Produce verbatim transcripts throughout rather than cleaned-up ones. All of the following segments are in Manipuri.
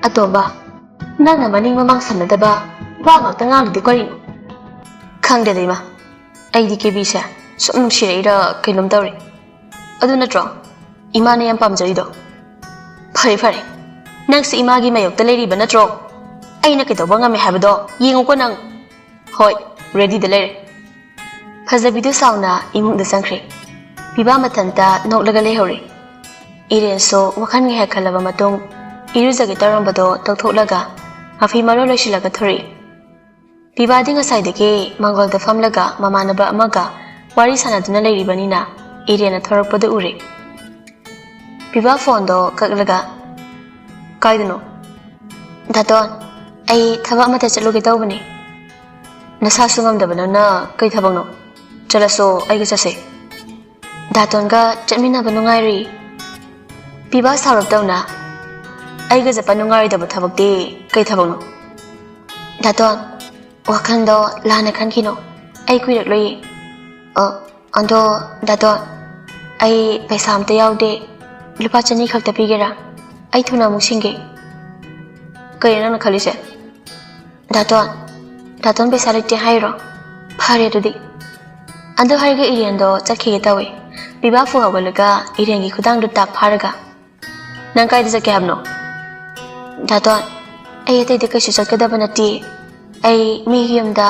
ꯑꯇꯣꯝꯕ, ꯅꯪꯅ ꯃꯅꯤꯡ ꯃꯃꯥꯡ ꯁꯝꯅꯗꯕ ꯋꯥ ꯉꯥꯛꯇ ꯉꯥꯡꯂꯤꯗꯨ ꯀꯔꯤꯅꯣ? ꯈꯪꯗꯦꯗ ꯏꯃꯥ, ꯑꯩꯗꯤ ꯀꯦꯕꯤꯁꯦ ꯁꯨꯝ ꯅꯨꯡꯁꯤꯔꯛꯏꯔ ꯀꯩꯅꯣꯝ ꯇꯧꯔꯦ꯫ ꯑꯗꯨ ꯅꯠꯇ꯭ꯔꯣ ꯏꯃꯥꯅ ꯌꯥꯝ ꯄꯥꯝꯖꯔꯤꯗꯣ? ꯐꯔꯦ ꯐꯔꯦ, ꯅꯪꯁꯦ ꯏꯃꯥꯒꯤ ꯃꯥꯌꯣꯛꯇ ꯂꯩꯔꯤꯕ ꯅꯠꯇ꯭ꯔꯣ? ꯑꯩꯅ ꯀꯩꯗꯧꯕ ꯉꯝꯃꯦ ꯍꯥꯏꯕꯗꯣ ꯌꯦꯡꯉꯨꯀꯣ ꯅꯪ꯫ ꯍꯣꯏ, ꯔꯦꯗꯤꯗ ꯂꯩꯔꯦ꯫ ꯐꯖꯕꯤꯗꯨ ꯁꯥꯎꯅ ꯏꯃꯨꯡꯗ ꯆꯪꯈ꯭ꯔꯦ꯫ ꯄꯤꯕꯥ ꯃꯊꯟꯇ ꯅꯣꯛꯂꯒ ꯂꯩꯍꯧꯔꯦ꯫ ꯏꯔꯦꯟꯁꯨ ꯋꯥꯈꯜ ꯉꯥꯏꯍꯥꯛ ꯈꯜꯂꯕ ꯃꯇꯨꯡ ꯏꯔꯨꯖꯒꯦ ꯇꯧꯔꯝꯕꯗꯣ ꯇꯧꯊꯣꯛꯂꯒ ꯃꯐꯤ ꯃꯔꯣꯜ ꯂꯣꯏꯁꯤꯜꯂꯒ ꯊꯣꯔꯛꯏ꯫ ꯄꯤꯕꯥꯗꯤ ꯉꯁꯥꯏꯗꯒꯤ ꯃꯥꯡꯒꯣꯜꯗ ꯐꯝꯂꯒ ꯃꯃꯥꯟꯅꯕ ꯑꯃꯒ ꯋꯥꯔꯤ ꯁꯥꯟꯅꯗꯨꯅ ꯂꯩꯔꯤꯕꯅꯤꯅ ꯏꯔꯦꯟꯅ ꯊꯣꯔꯛꯄꯗꯨ ꯎꯔꯦ꯫ ꯄꯤꯕꯥ ꯐꯣꯟꯗꯣ ꯀꯛꯂꯒ, "ꯀꯥꯏꯗꯅꯣ?" "ꯗꯥꯇꯣꯟ, ꯑꯩ ꯊꯕꯛ ꯑꯃꯇ ꯆꯠꯂꯨꯒꯦ ꯇꯧꯕꯅꯤ꯫" "ꯅꯁꯥꯁꯨ ꯉꯝꯗꯕ ꯅꯪꯅ ꯀꯩ ꯊꯕꯛꯅꯣ? ꯆꯠꯂꯁꯨ ꯑꯩꯒ ꯆꯠꯁꯦ꯫" "ꯗꯥꯇꯣꯟꯒ ꯆꯠꯃꯤꯟꯅꯕ ꯅꯨꯡꯉꯥꯏꯔꯤ꯫" ꯄꯤꯕꯥ ꯁꯥꯎꯔꯞ ꯇꯧꯅ, "ꯑꯩꯒ ꯆꯠꯄ ꯅꯨꯡꯉꯥꯏꯔꯣꯏꯗꯕ ꯊꯕꯛꯇꯤ ꯀꯩ ꯊꯕꯛꯅꯣ?" "ꯗꯥꯇꯣꯟ, ꯋꯥꯈꯜꯗꯣ ꯂꯥꯟꯅ ꯈꯟꯈꯤꯅꯣ꯫ ꯑꯩ ꯀꯨꯏꯔꯛꯂꯣꯏꯌꯦ꯫ ꯑ, ꯑꯗꯣ, ꯗꯥꯇꯣꯟ, ꯑꯩ ꯄꯩꯁꯥ ꯑꯝꯇ ꯌꯥꯎꯗꯦ꯫ ꯂꯨꯄꯥ ꯆꯅꯤ ꯈꯛꯇ ꯄꯤꯒꯦꯔꯥ? ꯑꯩ ꯊꯨꯅ ꯑꯃꯨꯛ ꯁꯤꯟꯒꯦ꯫" "ꯀꯩꯅꯣ ꯅꯪꯅ ꯈꯜꯂꯤꯁꯦ?" "ꯗꯥꯇꯣꯟ, ꯗꯥꯇꯣꯟ ꯄꯩꯁꯥ ꯂꯩꯇꯦ ꯍꯥꯏꯔꯣ? ꯐꯔꯦ ꯑꯗꯨꯗꯤ꯫" ꯑꯗꯨ ꯍꯥꯏꯔꯒ ꯏꯔꯦꯟꯗꯣ ꯆꯠꯈꯤꯒꯦ ꯇꯧꯏ꯫ ꯄꯤꯕꯥ ꯐꯨ ꯍꯧꯒꯠꯂꯒ ꯏꯔꯦꯟꯒꯤ ꯈꯨꯗꯥꯡꯗꯨ ꯇꯥꯞ ꯐꯥꯔꯒ, "ꯅꯪ ꯀꯥꯏꯗ ꯆꯠꯀꯦ ꯍꯥꯏꯕꯅꯣ?" "ꯗꯥꯇꯣꯟ, ꯑꯩ ꯑꯇꯩꯗ ꯀꯩꯁꯨ ꯆꯠꯀꯗꯕ ꯅꯠꯇꯦ꯫ ꯑꯩ ꯃꯤꯒꯤ ꯌꯨꯝꯗ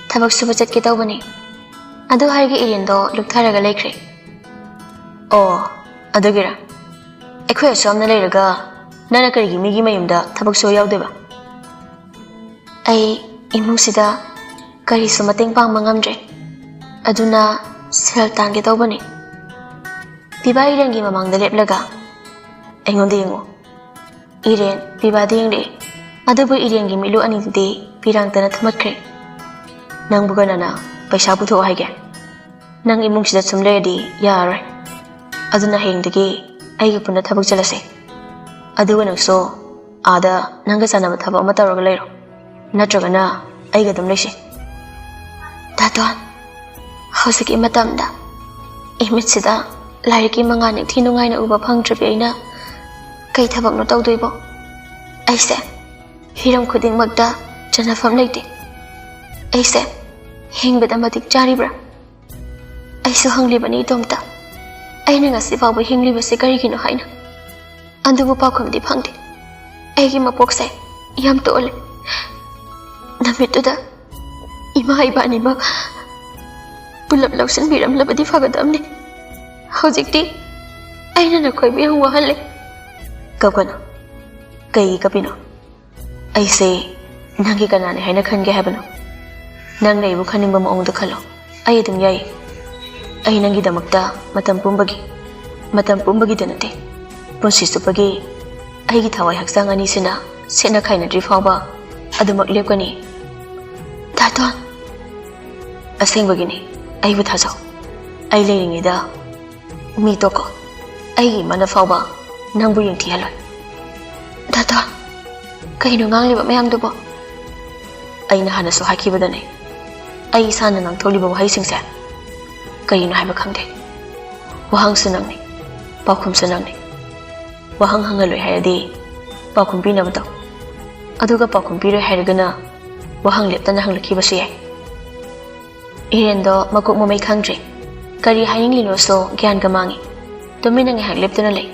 ꯊꯕꯛ ꯁꯨꯕ ꯆꯠꯀꯦ ꯇꯧꯕꯅꯤ꯫" ꯑꯗꯨ ꯍꯥꯏꯔꯒ ꯏꯔꯦꯟꯗꯣ ꯂꯨꯞꯊꯔꯒ ꯂꯩꯈ꯭ꯔꯦ꯫ "ꯑꯣ, ꯑꯗꯨꯒꯤꯔꯥ? ꯑꯩꯈꯣꯏ ꯑꯁꯨꯝꯅ ꯂꯩꯔꯒ ꯅꯪꯅ ꯀꯔꯤꯒꯤ ꯃꯤꯒꯤ ꯃꯌꯨꯝꯗ ꯊꯕꯛ ꯁꯨꯕ ꯌꯥꯎꯗꯣꯏꯕ?" "ꯑꯩ ꯏꯃꯨꯡꯁꯤꯗ ꯀꯔꯤꯁꯨ ꯃꯇꯦꯡ ꯄꯥꯡꯕ ꯉꯝꯗ꯭ꯔꯦ꯫ ꯑꯗꯨꯅ ꯁꯦꯜ ꯇꯥꯟꯒꯦ ꯇꯧꯕꯅꯤ꯫" ꯄꯤꯕꯥ ꯏꯔꯦꯟꯒꯤ ꯃꯃꯥꯡꯗ ꯂꯦꯞꯂꯒ, "ꯑꯩꯉꯣꯟꯗ ꯌꯦꯡꯉꯨ꯫" ꯏꯔꯦꯟ ꯄꯤꯕꯥꯗ ꯌꯦꯡꯂꯛꯏ꯫ ꯑꯗꯨꯕꯨ ꯏꯔꯦꯟꯒꯤ ꯃꯤꯠꯂꯨ ꯑꯅꯤꯗꯨꯗꯤ ꯄꯤꯔꯥꯡꯇꯅ ꯊꯨꯝꯃꯠꯈ꯭ꯔꯦ꯫ "ꯅꯪꯕꯨ ꯀꯅꯥꯅ ꯄꯩꯁꯥ ꯄꯨꯊꯣꯛꯑꯣ ꯍꯥꯏꯒꯦ? ꯅꯪ ꯏꯃꯨꯡꯁꯤꯗ ꯁꯨꯝ ꯂꯩꯔꯗꯤ ꯌꯥꯔꯔꯣꯏ꯫ ꯑꯗꯨꯅ ꯍꯌꯦꯡꯗꯒꯤ ꯑꯩꯒ ꯄꯨꯟꯅ ꯊꯕꯛ ꯆꯠꯂꯁꯦ꯫ ꯑꯗꯨꯒ ꯅꯪꯁꯨ ꯑꯥꯗ ꯅꯪꯒ ꯆꯥꯟꯅꯕ ꯊꯕꯛ ꯑꯃ ꯇꯧꯔꯒ ꯂꯩꯔꯣ꯫ ꯅꯠꯇ꯭ꯔꯒꯅ ꯑꯩꯒ ꯑꯗꯨꯝ ꯂꯩꯁꯦ꯫" "ꯗꯥꯇꯣꯟ, ꯍꯧꯖꯤꯛꯀꯤ ꯃꯇꯝꯗ ꯏꯃꯤꯠꯁꯤꯗ ꯂꯥꯏꯔꯤꯛꯀꯤ ꯃꯉꯥꯜ ꯅꯤꯡꯊꯤ ꯅꯨꯡꯉꯥꯏꯅ ꯎꯕ ꯐꯪꯗ꯭ꯔꯕꯤ ꯑꯩꯅ ꯀꯩ ꯊꯕꯛꯅꯣ ꯇꯧꯗꯣꯏꯕꯣ? ꯑꯩꯁꯦ ꯍꯤꯔꯝ ꯈꯨꯗꯤꯡꯃꯛꯇ ꯆꯟꯅꯐꯝ ꯂꯩꯇꯦ꯫ ꯑꯩꯁꯦ ꯍꯤꯡꯕꯗ ꯃꯇꯤꯛ ꯆꯥꯔꯤꯕ꯭ꯔꯥ? ꯑꯩꯁꯨ ꯍꯪꯂꯤꯕꯅꯤ ꯏꯇꯣꯝꯇ, ꯑꯩꯅ ꯉꯁꯤ ꯐꯥꯎꯕ ꯍꯤꯡꯂꯤꯕꯁꯦ ꯀꯔꯤꯒꯤꯅꯣ ꯍꯥꯏꯅ꯫ ꯑꯗꯨꯕꯨ ꯄꯥꯎꯈꯨꯝꯗꯤ ꯐꯪꯗꯦ꯫ ꯑꯩꯒꯤ ꯃꯄꯣꯛꯁꯦ ꯌꯥꯝ ꯇꯣꯜꯂꯦ꯫ ꯅꯨꯃꯤꯠꯇꯨꯗ ꯏꯃꯥ ꯏꯕꯥꯅꯤꯃꯛ ꯄꯨꯂꯞ ꯂꯧꯁꯤꯟꯕꯤꯔꯝꯂꯕꯗꯤ ꯐꯒꯗꯕꯅꯤ꯫ ꯍꯧꯖꯤꯛꯇꯤ ꯑꯩꯅ ꯅꯈꯣꯏꯕꯨ ꯌꯥꯝ ꯋꯥꯍꯜꯂꯦ꯫ ꯀꯞꯀꯅꯨ꯫ ꯀꯩꯒꯤ ꯀꯞꯄꯤꯅꯣ? ꯑꯩꯁꯦ ꯅꯪꯒꯤ ꯀꯅꯥꯅꯤ ꯍꯥꯏꯅ ꯈꯟꯒꯦ ꯍꯥꯏꯕꯅꯣ? ꯅꯪꯅ ꯑꯩꯕꯨ ꯈꯟꯅꯤꯡꯕ ꯃꯑꯣꯡꯗ ꯈꯜꯂꯣ꯫ ꯑꯩ ꯑꯗꯨꯝ ꯌꯥꯏ꯫ ꯑꯩ ꯅꯪꯒꯤꯗꯃꯛꯇ ꯃꯇꯝ ꯄꯨꯝꯕꯒꯤ, ꯃꯇꯝ ꯄꯨꯝꯕꯒꯤꯗ ꯅꯠꯇꯦ, ꯄꯨꯟꯁꯤ ꯆꯨꯞꯄꯒꯤ ꯑꯩꯒꯤ ꯊꯋꯥꯏ ꯍꯛꯆꯥꯡ ꯑꯅꯤꯁꯤꯅ ꯁꯦꯠꯅ ꯈꯥꯏꯅꯗ꯭ꯔꯤ ꯐꯥꯎꯕ ꯑꯗꯨꯃꯛ ꯂꯦꯞꯀꯅꯤ꯫ ꯗꯥꯇꯣꯟ! ꯑꯁꯦꯡꯕꯒꯤꯅꯤ꯫ ꯑꯩꯕꯨ ꯊꯥꯖꯧ꯫ ꯑꯩ ꯂꯩꯔꯤꯉꯩꯗ ꯃꯤ ꯇꯣꯛꯈꯣ꯫ ꯑꯩꯒꯤ ꯏꯃꯥꯅ ꯐꯥꯎꯕ ꯅꯪꯕꯨ ꯌꯦꯡꯊꯤꯍꯜꯂꯣꯏ꯫ ꯗꯥꯇꯣꯟ! ꯀꯩꯅꯣ ꯉꯥꯡꯂꯤꯕ ꯃꯌꯥꯝꯗꯨꯕꯣ? ꯑꯩꯅ ꯍꯥꯟꯅꯁꯨ ꯍꯥꯏꯈꯤꯕꯗꯅꯦ, ꯑꯩ ꯏꯁꯥꯅ ꯉꯥꯡꯊꯣꯛꯂꯤꯕ ꯋꯥꯍꯩꯁꯤꯡꯁꯦ ꯀꯔꯤꯅꯣ ꯍꯥꯏꯕ ꯈꯪꯗꯦ꯫ ꯋꯥꯍꯪꯁꯨ ꯅꯪꯅꯤ, ꯄꯥꯎꯈꯨꯝꯁꯨ ꯅꯪꯅꯤ꯫ ꯋꯥꯍꯪ ꯍꯪꯍꯜꯂꯣꯏ ꯍꯥꯏꯔꯗꯤ ꯄꯥꯎꯈꯨꯝ ꯄꯤꯅꯕ ꯇꯧ꯫ ꯑꯗꯨꯒ ꯄꯥꯎꯈꯨꯝ ꯄꯤꯔꯣꯏ ꯍꯥꯏꯔꯒꯅ ꯋꯥꯍꯪ ꯂꯦꯞꯇꯅ ꯍꯪꯂꯛꯈꯤꯕꯁꯨ ꯌꯥꯏ꯫ ꯏꯔꯦꯟꯗꯣ ꯃꯀꯣꯛ ꯃꯃꯩ ꯈꯪꯗ꯭ꯔꯦ꯫ ꯀꯔꯤ ꯍꯥꯏꯅꯤꯡꯂꯤꯅꯣꯁꯨ ꯒ꯭ꯌꯥꯟꯒ ꯃꯥꯡꯉꯤ꯫ ꯇꯨꯃꯤꯟꯅ ꯉꯥꯏꯍꯥꯛ ꯂꯦꯞꯇꯨꯅ ꯂꯩ꯫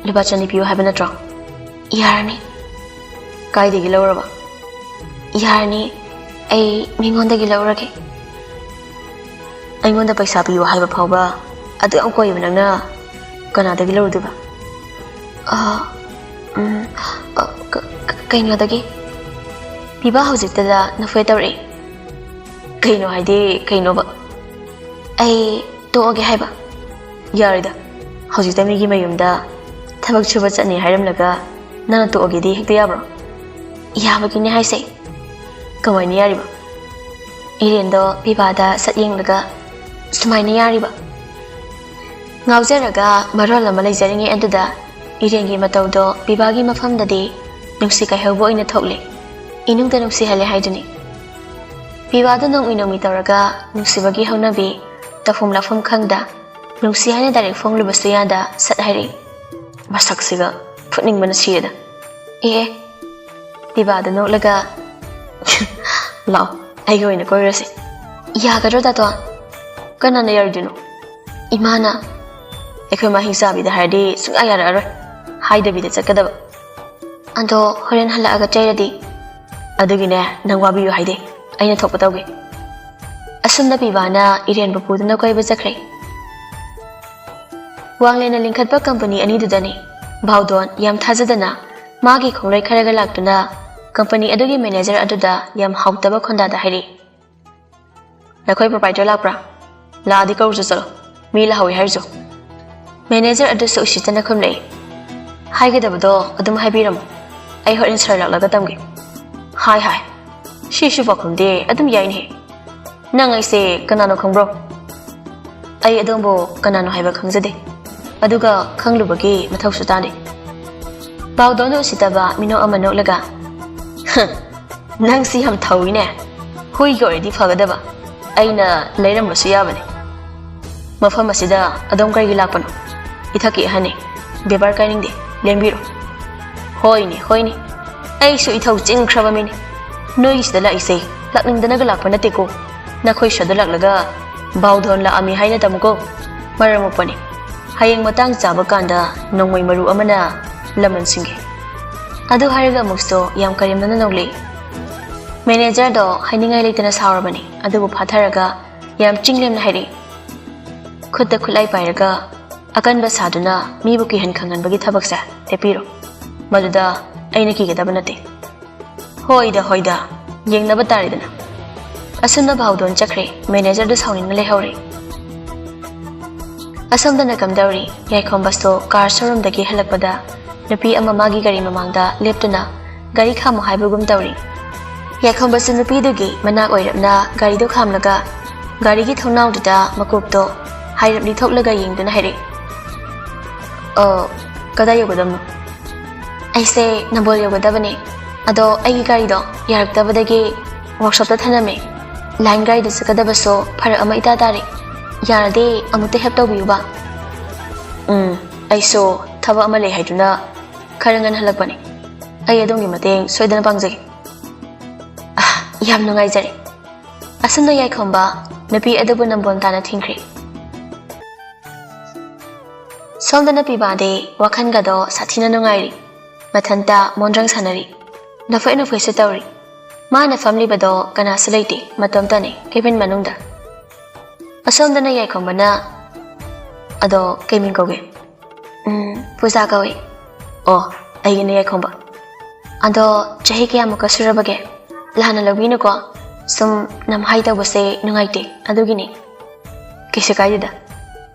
"ꯂꯨꯄꯥ ꯆꯅꯤ ꯄꯤꯌꯨ ꯍꯥꯏꯕ ꯅꯠꯇ꯭ꯔꯣ?" "ꯌꯥꯔꯅꯤ꯫" "ꯀꯥꯏꯗꯒꯤ ꯂꯧꯔꯕ?" "ꯌꯥꯔꯅꯤ, ꯑꯩ ꯃꯤꯉꯣꯟꯗꯒꯤ ꯂꯧꯔꯒꯦ꯫" "ꯑꯩꯉꯣꯟꯗ ꯄꯩꯁꯥ ꯄꯤꯌꯨ ꯍꯥꯏꯕ ꯐꯥꯎꯕ ꯑꯗꯨ ꯌꯥꯝ ꯀꯣꯏꯕ ꯅꯪꯅ ꯀꯅꯥꯗꯒꯤ ꯂꯧꯔꯨꯗꯣꯏꯕ?" "ꯑ, ꯎꯝ, ꯑ, ꯀ-, ꯀ-, ꯀꯩꯅꯣꯗꯒꯤ꯫" ꯄꯤꯕꯥ ꯍꯧꯖꯤꯛꯇꯗ ꯅꯐꯣꯏ ꯇꯧꯔꯛꯏ꯫ "ꯀꯩꯅꯣ ꯍꯥꯏꯗꯤ ꯀꯩꯅꯣꯕ?" "ꯑꯩ ꯇꯣꯛꯑꯒꯦ ꯍꯥꯏꯕ꯫" "ꯌꯥꯔꯣꯏꯗ, ꯍꯧꯖꯤꯛꯇ ꯃꯤꯒꯤ ꯃꯌꯨꯝꯗ ꯊꯕꯛ ꯁꯨꯕ ꯆꯠꯅꯤ ꯍꯥꯏꯔꯝꯂꯒ ꯅꯪꯅ ꯇꯣꯛꯑꯒꯦꯗꯤ ꯍꯦꯛꯇ ꯌꯥꯕ꯭ꯔꯣ?" "ꯌꯥꯕꯒꯤꯅꯦ ꯍꯥꯏꯁꯦ꯫" "ꯀꯃꯥꯏꯅ ꯌꯥꯔꯤꯕ?" ꯏꯔꯦꯟꯗꯣ ꯄꯤꯕꯥꯗ ꯁꯠ ꯌꯦꯡꯂꯒ, "ꯁꯨꯃꯥꯏꯅ ꯌꯥꯔꯤꯕ꯫" ꯉꯥꯎꯖꯔꯒ ꯃꯔꯣꯜ ꯑꯃ ꯂꯩꯖꯔꯤꯉꯩ ꯑꯗꯨꯗ ꯏꯔꯦꯟꯒꯤ ꯃꯇꯧꯗꯣ ꯄꯤꯕꯥꯒꯤ ꯃꯐꯝꯗꯗꯤ ꯅꯨꯡꯁꯤ ꯀꯥꯏꯍꯧꯕ ꯑꯣꯏꯅ ꯊꯣꯛꯂꯦ꯫ ꯏꯅꯨꯡꯗ ꯅꯨꯡꯁꯤꯍꯜꯂꯦ ꯍꯥꯏꯗꯨꯅꯤ꯫ ꯄꯤꯕꯥꯗꯣ ꯅꯣꯡꯃꯤ ꯅꯣꯡꯃꯤ ꯇꯧꯔꯒ ꯅꯨꯡꯁꯤꯕꯒꯤ ꯍꯧꯅꯕꯤ ꯇꯧꯐꯝ ꯂꯥꯛꯐꯝ ꯈꯪꯗ, ꯅꯨꯡꯁꯤ ꯍꯥꯏꯅ ꯗꯥꯏꯔꯦꯛ ꯐꯣꯡꯂꯨꯕꯁꯨ ꯌꯥꯗ ꯁꯠ ꯍꯥꯏꯔꯛꯏ꯫ ꯃꯁꯛꯁꯤꯒ ꯐꯨꯠꯅꯤꯡꯕꯅ ꯁꯤꯔꯦꯗ꯫ ꯑꯦ, ꯄꯤꯕꯥꯗꯨ ꯅꯣꯛꯂꯒ, "ꯂꯥꯛꯑꯣ, ꯑꯩꯒ ꯑꯣꯏꯅ ꯀꯣꯏꯔꯨꯔꯁꯤ꯫ ꯌꯥꯒꯗ꯭ꯔꯣ ꯗꯥꯇꯣꯟ? ꯀꯅꯥꯅ ꯌꯥꯔꯣꯏꯗꯣꯏꯅꯣ? ꯏꯃꯥꯅ ꯑꯩꯈꯣꯏ ꯃꯥ ꯍꯤꯡꯆꯥꯕꯤꯗ ꯍꯥꯏꯔꯗꯤ ꯁꯨꯡꯌꯥ ꯌꯥꯔꯛꯑꯔꯣꯏ꯫ ꯍꯥꯏꯗꯕꯤꯗ ꯆꯠꯀꯗꯕ꯫ ꯑꯗꯣ ꯍꯣꯔꯦꯟ ꯍꯜꯂꯛꯑꯒ ꯆꯩꯔꯗꯤ? ꯑꯗꯨꯒꯤꯅꯦ, ꯅꯪ ꯋꯥꯕꯤꯌꯨ ꯍꯥꯏꯗꯦ꯫ ꯑꯩꯅ ꯊꯣꯛꯄ ꯇꯧꯒꯦ꯫" ꯑꯁꯨꯝꯅ ꯄꯤꯕꯥꯅ ꯏꯔꯦꯟꯕꯨ ꯄꯨꯗꯨꯅ ꯀꯣꯏꯕ ꯆꯠꯈ꯭ꯔꯦ꯫ ꯋꯥꯡꯂꯦꯟꯅ ꯂꯤꯡꯈꯠꯄ ꯀꯝꯄꯅꯤ ꯑꯅꯤꯗꯨꯗꯅꯤ ꯚꯥꯎꯗꯣꯟ ꯌꯥꯝ ꯊꯥꯖꯗꯅ ꯃꯥꯒꯤ ꯈꯣꯡꯂꯣꯏ ꯈꯔꯒ ꯂꯥꯛꯇꯨꯅ ꯀꯝꯄꯅꯤ ꯑꯗꯨꯒꯤ ꯃꯦꯅꯦꯖꯔ ꯑꯗꯨꯗ ꯌꯥꯝ ꯍꯥꯎꯇꯕ ꯈꯣꯟꯗꯥꯗ ꯍꯥꯏꯔꯤ, "ꯅꯈꯣꯏ ꯄ꯭ꯔꯣꯄꯥꯏꯇꯔ ꯂꯥꯛꯄ꯭ꯔꯥ? ꯂꯥꯛꯑꯗꯤ ꯀꯧꯔꯨꯆꯣ ꯆꯠꯂꯣ꯫ ꯃꯤ ꯂꯥꯛꯍꯧꯋꯤ ꯍꯥꯏꯔꯨꯆꯣ꯫" ꯃꯦꯅꯦꯖꯔ ꯑꯗꯨꯁꯨ ꯎꯁꯤꯠꯇꯅ ꯈꯨꯝꯂꯛꯏ, "ꯍꯥꯏꯒꯗꯕꯗꯣ ꯑꯗꯨꯝ ꯍꯥꯏꯕꯤꯔꯝꯃꯣ꯫ ꯑꯩ ꯍꯣꯔꯦꯟ ꯁꯥꯔ ꯂꯥꯛꯂꯒ ꯇꯝꯒꯦ꯫" "ꯍꯥꯏ ꯍꯥꯏ꯫ ꯁꯤꯁꯨ ꯄꯥꯎꯈꯨꯝꯗꯤ ꯑꯗꯨꯝ ꯌꯥꯏꯅꯦ꯫ ꯅꯪ ꯑꯩꯁꯦ ꯀꯅꯥꯅꯣ ꯈꯪꯕ꯭ꯔꯣ?" "ꯑꯩ ꯑꯗꯣꯝꯕꯨ ꯀꯅꯥꯅꯣ ꯍꯥꯏꯕ ꯈꯪꯖꯗꯦ꯫ ꯑꯗꯨꯒ ꯈꯪꯂꯨꯕꯒꯤ ꯃꯊꯧꯁꯨ ꯇꯥꯗꯦ꯫" ꯚꯥꯎꯗꯣꯟꯗꯨ ꯎꯁꯤꯠꯇꯕ ꯃꯤꯅꯣꯛ ꯑꯃ ꯅꯣꯛꯂꯒ, "ꯍ, ꯅꯪꯁꯤ ꯌꯥꯝ ꯊꯧꯏꯅꯦ꯫ ꯍꯨꯏꯒꯤ ꯑꯣꯏꯔꯗꯤ ꯐꯒꯗꯕ꯫ ꯑꯩꯅ ꯂꯩꯔꯝꯕꯁꯨ ꯌꯥꯕꯅꯤ꯫ ꯃꯐꯝ ꯑꯁꯤꯗ ꯑꯗꯣꯝ ꯀꯔꯤꯒꯤ ꯂꯥꯛꯄꯅꯣ? ꯏꯊꯛꯀꯤ ꯑꯍꯟꯅꯤ꯫ ꯕꯦꯕꯥꯔ ꯀꯥꯏꯅꯤꯡꯗꯦ꯫ ꯂꯦꯡꯕꯤꯔꯣ꯫" "ꯍꯣꯏꯅꯦ, ꯍꯣꯏꯅꯦ꯫ ꯑꯩꯁꯨ ꯏꯊꯧ ꯆꯤꯟꯈ꯭ꯔꯕ ꯃꯤꯅꯤ꯫ ꯅꯣꯏꯒꯤꯁꯤꯗ ꯂꯥꯛꯏꯁꯦ ꯂꯥꯛꯅꯤꯡꯗꯅꯒ ꯂꯥꯛꯄ ꯅꯠꯇꯦꯀꯣ꯫ ꯅꯈꯣꯏ ꯁ꯭ꯋꯥꯏꯗ ꯂꯥꯛꯂꯒ ꯚꯥꯎꯗꯣꯟ ꯂꯥꯛꯑꯝꯃꯤ ꯍꯥꯏꯅ ꯇꯝꯃꯨꯀꯣ꯫ ꯃꯔꯝ ꯃꯣꯛꯄꯅꯤ꯫ ꯍꯌꯦꯡ ꯃꯇꯥꯡ ꯆꯥꯕ ꯀꯥꯟꯗ ꯅꯣꯡꯃꯩ ꯃꯔꯨ ꯑꯃꯅ ꯂꯃꯟ ꯁꯤꯡꯒꯦ꯫" ꯑꯗꯨ ꯍꯥꯏꯔꯒ ꯑꯃꯨꯛꯁꯨ ꯌꯥꯝ ꯀꯔꯦꯝꯅꯅ ꯅꯣꯛꯂꯛꯏ꯫ ꯃꯦꯅꯦꯖꯔꯗꯣ ꯍꯥꯏꯅꯤꯡꯉꯥꯏ ꯂꯩꯇꯅ ꯁꯥꯎꯔꯕꯅꯤ꯫ ꯑꯗꯨꯕꯨ ꯐꯥꯊꯔꯒ ꯌꯥꯝ ꯆꯤꯡꯂꯦꯝꯅ ꯍꯥꯏꯔꯛꯏ, ꯈꯨꯠꯇ ꯈꯨꯠꯂꯥꯏ ꯄꯥꯏꯔꯒ ꯑꯀꯟꯕ ꯁꯥꯗꯨꯅ ꯃꯤꯕꯨ ꯀꯤꯍꯟ ꯈꯪꯍꯟꯕꯒꯤ ꯊꯕꯛꯁꯦ ꯂꯦꯞꯄꯤꯔꯣ꯫ ꯃꯗꯨꯗ ꯑꯩꯅ ꯀꯤꯒꯗꯕ ꯅꯠꯇꯦ꯫ "ꯍꯣꯏꯗ, ꯍꯣꯏꯗ, ꯌꯦꯡꯅꯕ ꯇꯥꯔꯦꯗꯅ꯫" ꯑꯁꯨꯝꯅ ꯚꯥꯎꯗꯣꯟ ꯆꯠꯈ꯭ꯔꯦ꯫ ꯃꯦꯅꯦꯖꯔꯗꯨ ꯁꯥꯎꯅꯤꯡꯅ ꯂꯩꯍꯧꯔꯦ꯫ ꯑꯁꯣꯝꯗꯅ ꯀꯝꯗꯧꯔꯤ? ꯌꯥꯏꯈꯣꯝꯕꯁꯨ ꯀꯥꯔ ꯁꯣꯔꯨꯝꯗꯒꯤ ꯍꯜꯂꯛꯄꯗ ꯅꯨꯄꯤ ꯑꯃ ꯃꯥꯒꯤ ꯒꯥꯔꯤ ꯃꯃꯥꯡꯗ ꯂꯦꯞꯇꯨꯅ ꯒꯥꯔꯤ ꯈꯥꯝꯃꯨ ꯍꯥꯏꯕꯒꯨꯝ ꯇꯧꯔꯤ꯫ ꯌꯥꯏꯈꯣꯝꯕꯁꯨ ꯅꯨꯄꯤꯗꯨꯒꯤ ꯃꯅꯥꯛ ꯑꯣꯏꯔꯞꯅ ꯒꯥꯔꯤꯗꯨ ꯈꯥꯝꯂꯒ ꯒꯥꯔꯤꯒꯤ ꯊꯣꯡꯅꯥꯎꯗꯨꯗ ꯃꯀꯣꯛꯇꯣ ꯍꯥꯏꯔꯞ ꯂꯤꯊꯣꯛꯂꯒ ꯌꯦꯡꯗꯨꯅ ꯍꯥꯏꯔꯛꯏ, "ꯑ, ꯀꯗꯥꯏ ꯌꯧꯒꯗꯕꯅꯣ?" "ꯑꯩꯁꯦ ꯅꯝꯕꯣꯜ ꯌꯧꯒꯗꯕꯅꯦ꯫ ꯑꯗꯣ ꯑꯩꯒꯤ ꯒꯥꯔꯤꯗꯣ ꯌꯥꯔꯛꯇꯕꯗꯒꯤ ꯋꯥꯔꯛꯁꯣꯞꯇ ꯊꯅꯝꯃꯦ꯫ ꯂꯥꯏꯟ ꯒꯥꯔꯤꯗ ꯆꯠꯀꯗꯕꯁꯨ ꯐꯔꯛ ꯑꯃ ꯏꯇꯥ ꯇꯥꯔꯦ꯫ ꯌꯥꯔꯗꯤ ꯑꯃꯨꯛꯇ ꯍꯦꯜꯞ ꯇꯧꯕꯤꯌꯨꯕ꯫" "ꯎꯝ, ꯑꯩꯁꯨ ꯊꯕꯛ ꯑꯃ ꯂꯩ ꯍꯥꯏꯗꯨꯅ ꯈꯔ ꯉꯟꯅ ꯍꯜꯂꯛꯄꯅꯦ꯫ ꯑꯩ ꯑꯗꯣꯝꯒꯤ ꯃꯇꯦꯡ ꯁꯣꯏꯗꯅ ꯄꯥꯡꯖꯒꯦ꯫ ꯑꯥ, ꯌꯥꯝ ꯅꯨꯡꯉꯥꯏꯖꯔꯦ꯫ ꯑꯁꯨꯝꯅ ꯌꯥꯏꯈꯣꯝꯕ ꯅꯨꯄꯤ ꯑꯗꯨꯕꯨ ꯅꯝꯕꯣꯟ ꯇꯥꯅ ꯊꯤꯡꯈ꯭ꯔꯦ꯫ ꯁꯣꯝꯗꯅ ꯄꯤꯕꯥꯗꯤ ꯋꯥꯈꯜꯒꯗꯣ ꯁꯥꯊꯤꯅ ꯅꯨꯡꯉꯥꯏꯔꯤ꯫ ꯃꯊꯟꯇ ꯃꯣꯟꯗ꯭ꯔꯪ ꯁꯥꯟꯅꯔꯤ꯫ ꯅꯣꯛꯐꯦꯠ ꯅꯣꯛꯐꯦꯠꯁꯨ ꯇꯧꯔꯤ꯫ ꯃꯥꯅ ꯐꯝꯂꯤꯕꯗꯣ ꯀꯅꯥꯁꯨ ꯂꯩꯇꯦ, ꯃꯇꯣꯝꯇꯅꯤ cabin ꯃꯅꯨꯡꯗ꯫ ꯑꯁꯣꯝꯗꯅ ꯌꯥꯏꯈꯣꯝꯕꯅ, "ꯑꯗꯣ ꯀꯩ ꯃꯤꯡ ꯀꯧꯒꯦ?" "ꯎꯝ, ꯄꯨꯖꯥ ꯀꯧꯏ꯫" "ꯑꯣ, ꯑꯩꯒꯤꯅ ꯌꯥꯏꯈꯣꯝꯕ꯫ ꯑꯗꯣ ꯆꯍꯤ ꯀꯌꯥꯃꯨꯛꯀ ꯁꯨꯔꯕꯒꯦ? ꯂꯥꯟꯅ ꯂꯧꯕꯤꯅꯨꯀꯣ, ꯁꯨꯝ ꯅꯝꯍꯥꯏ ꯇꯧꯕꯁꯦ ꯅꯨꯡꯉꯥꯏꯇꯦ, ꯑꯗꯨꯒꯤꯅꯤ꯫" "ꯀꯩꯁꯨ ꯀꯥꯏꯗꯦꯗ,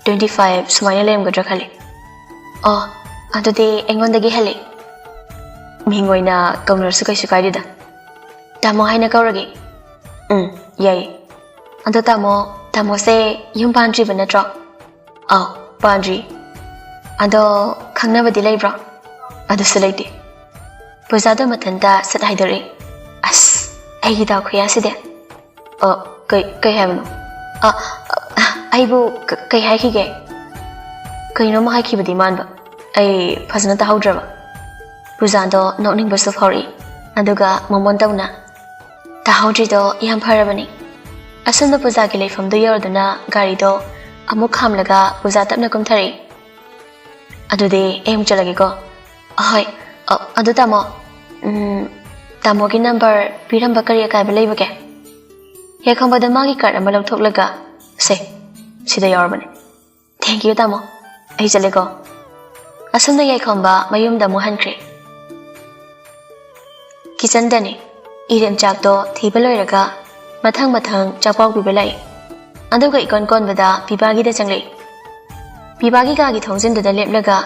twenty five ꯁꯨꯃꯥꯏꯅ ꯂꯩꯔꯝꯒꯗ꯭ꯔꯥ ꯈꯜꯂꯤ꯫" "ꯑꯣ, ꯑꯗꯨꯗꯤ ꯑꯩꯉꯣꯟꯗꯒꯤ ꯍꯜꯂꯤ꯫" "ꯃꯤꯡ ꯑꯣꯏꯅ ꯀꯧꯅꯔꯁꯨ ꯀꯩꯁꯨ ꯀꯥꯏꯗꯦꯗ꯫ ꯇꯥꯃꯣ ꯍꯥꯏꯅ ꯀꯧꯔꯒꯦ꯫" "ꯎꯝ, ꯌꯥꯏꯌꯦ꯫" "ꯑꯗꯣ ꯇꯥꯃꯣ, ꯇꯥꯃꯣꯁꯦ ꯌꯨꯝ ꯄꯥꯟꯗ꯭ꯔꯤꯕ ꯅꯠꯇ꯭ꯔꯣ?" "ꯑꯥꯎ, ꯄꯥꯟꯗ꯭ꯔꯤ꯫" "ꯑꯗꯣ ꯈꯪꯅꯕꯗꯤ ꯂꯩꯕ꯭ꯔꯣ?" "ꯑꯗꯨꯁꯨ ꯂꯩꯇꯦ꯫" ꯄꯨꯖꯥꯗꯣ ꯃꯊꯟꯇ ꯁꯠ ꯍꯥꯏꯗꯣꯔꯛꯏ꯫ "ꯑꯁ, ꯑꯩꯒꯤ ꯗꯥꯎ ꯈꯨꯌꯥꯁꯤꯗꯤ꯫" "ꯑ, ꯀꯩ, ꯀꯩ ꯍꯥꯏꯕꯅꯣ?" "ꯑ, ꯑ, ꯑꯩꯕꯨ ꯀ-, ꯀꯩ ꯍꯥꯏꯈꯤꯒꯦ?" ꯀꯩꯅꯣꯝꯃ ꯍꯥꯏꯈꯤꯕꯗꯤ ꯃꯥꯟꯕ, ꯑꯩ ꯐꯖꯅ ꯇꯥꯍꯧꯗ꯭ꯔꯕ꯫ ꯄꯨꯖꯥꯗꯣ ꯅꯣꯛꯅꯤꯡꯕꯁꯨ ꯐꯥꯎꯔꯛꯏ, ꯑꯗꯨꯒ ꯃꯃꯣꯟ ꯇꯧꯅ, "ꯇꯥꯍꯧꯗ꯭ꯔꯤꯗꯣ ꯌꯥꯝ ꯐꯔꯕꯅꯤ꯫" ꯑꯁꯨꯝꯅ ꯄꯨꯖꯥꯒꯤ ꯂꯩꯐꯝꯗꯨ ꯌꯧꯔꯗꯨꯅ ꯒꯥꯔꯤꯗꯣ ꯑꯃꯨꯛ ꯈꯥꯝꯂꯒ ꯄꯨꯖꯥ ꯇꯞꯅ ꯀꯨꯝꯊꯔꯛꯏ꯫ "ꯑꯗꯨꯗꯤ ꯑꯩ ꯑꯃꯨꯛ ꯆꯠꯂꯒꯦꯀꯣ꯫" "ꯑꯍꯣꯏ꯫ ꯑ, ꯑꯗꯨ ꯇꯥꯃꯣ, ꯎꯝ, ꯇꯥꯃꯣꯒꯤ ꯅꯝꯕꯔ ꯄꯤꯔꯝꯕ ꯀꯔꯤ ꯑꯀꯥꯏꯕ ꯂꯩꯕꯒꯦ?" ꯌꯥꯏꯈꯣꯝꯕꯗ ꯃꯥꯒꯤ ꯀꯥꯔꯗ ꯑꯃ ꯂꯧꯊꯣꯛꯂꯒ, "ꯁꯦ, ꯁꯤꯗ ꯌꯥꯎꯔꯕꯅꯦ꯫ Thank you ꯇꯥꯃꯣ꯫ ꯑꯩ ꯆꯠꯂꯦꯀꯣ꯫" ꯑꯁꯨꯝꯅ ꯌꯥꯏꯈꯣꯝꯕ ꯃꯌꯨꯝꯗ ꯑꯃꯨꯛ ꯍꯟꯈ꯭ꯔꯦ꯫ ꯀꯤꯆꯟꯗꯅꯤ꯫ ꯏꯔꯦꯟ ꯆꯥꯛꯇꯣ ꯊꯤꯕ ꯂꯣꯏꯔꯒ ꯃꯊꯪ ꯃꯊꯪ ꯆꯥꯛꯄꯥꯎ ꯄꯤꯕ ꯂꯥꯛꯏ꯫ ꯑꯗꯨꯒ ꯏꯀꯣꯟ ꯀꯣꯟꯕꯗ ꯄꯤꯕꯥꯒꯤꯗ ꯆꯪꯂꯛꯏ꯫ ꯄꯤꯕꯥꯒꯤ ꯀꯥꯒꯤ ꯊꯣꯡꯖꯤꯟꯗꯨꯗ ꯂꯦꯞꯂꯒ,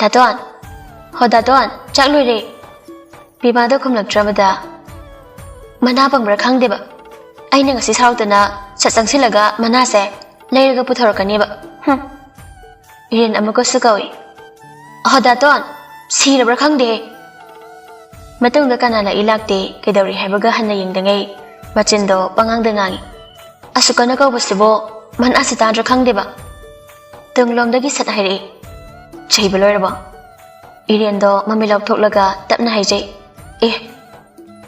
"ꯗꯥꯇꯣꯟ! ꯍꯣ ꯗꯥꯇꯣꯟ, ꯆꯥꯛ ꯂꯣꯏꯔꯦ!" ꯄꯤꯕꯥꯗꯣ ꯈꯨꯝꯂꯛꯇ꯭ꯔꯕꯗ, "ꯃꯅꯥ ꯄꯪꯕ꯭ꯔꯥ ꯈꯪꯗꯦꯕ꯫ ꯑꯩꯅ ꯉꯁꯤ ꯁꯥꯎꯔꯛꯇꯅ ꯁꯠ ꯆꯪꯁꯤꯜꯂꯒ ꯃꯅꯥꯁꯦ ꯂꯩꯔꯒ ꯄꯨꯊꯣꯔꯛꯀꯅꯦꯕ꯫ ꯍꯨꯝ꯫" ꯏꯔꯦꯟ ꯑꯃꯨꯛꯀꯁꯨ ꯀꯧꯏ, "ꯑꯍꯣ ꯗꯥꯇꯣꯟ, ꯁꯤꯔꯕ꯭ꯔꯥ ꯈꯪꯗꯦ!" ꯃꯇꯨꯡꯗ ꯀꯅꯥ ꯂꯥꯛꯏ ꯂꯥꯛꯇꯦ, ꯀꯩꯗꯧꯔꯤ ꯍꯥꯏꯕꯒ ꯍꯟꯅ ꯌꯦꯡꯗꯉꯩ ꯃꯆꯤꯟꯗꯣ ꯄꯉꯥꯡꯗ ꯉꯥꯡꯏ꯫ "ꯑꯁꯨꯛ ꯀꯟꯅ ꯀꯧꯕꯁꯤꯕꯨ ꯃꯅꯥꯁꯤ ꯇꯥꯗ꯭ꯔꯥ ꯈꯪꯗꯦꯕ꯫" ꯇꯨꯡꯂꯣꯝꯗꯒꯤ ꯁꯠ ꯍꯥꯏꯔꯛꯏ, "ꯆꯩꯕ ꯂꯣꯏꯔꯕꯣ?" ꯏꯔꯦꯟꯗꯣ ꯃꯃꯤꯠ ꯂꯥꯎꯊꯣꯛꯂꯒ ꯇꯞꯅ ꯍꯥꯏꯖꯩ, "ꯑꯦ,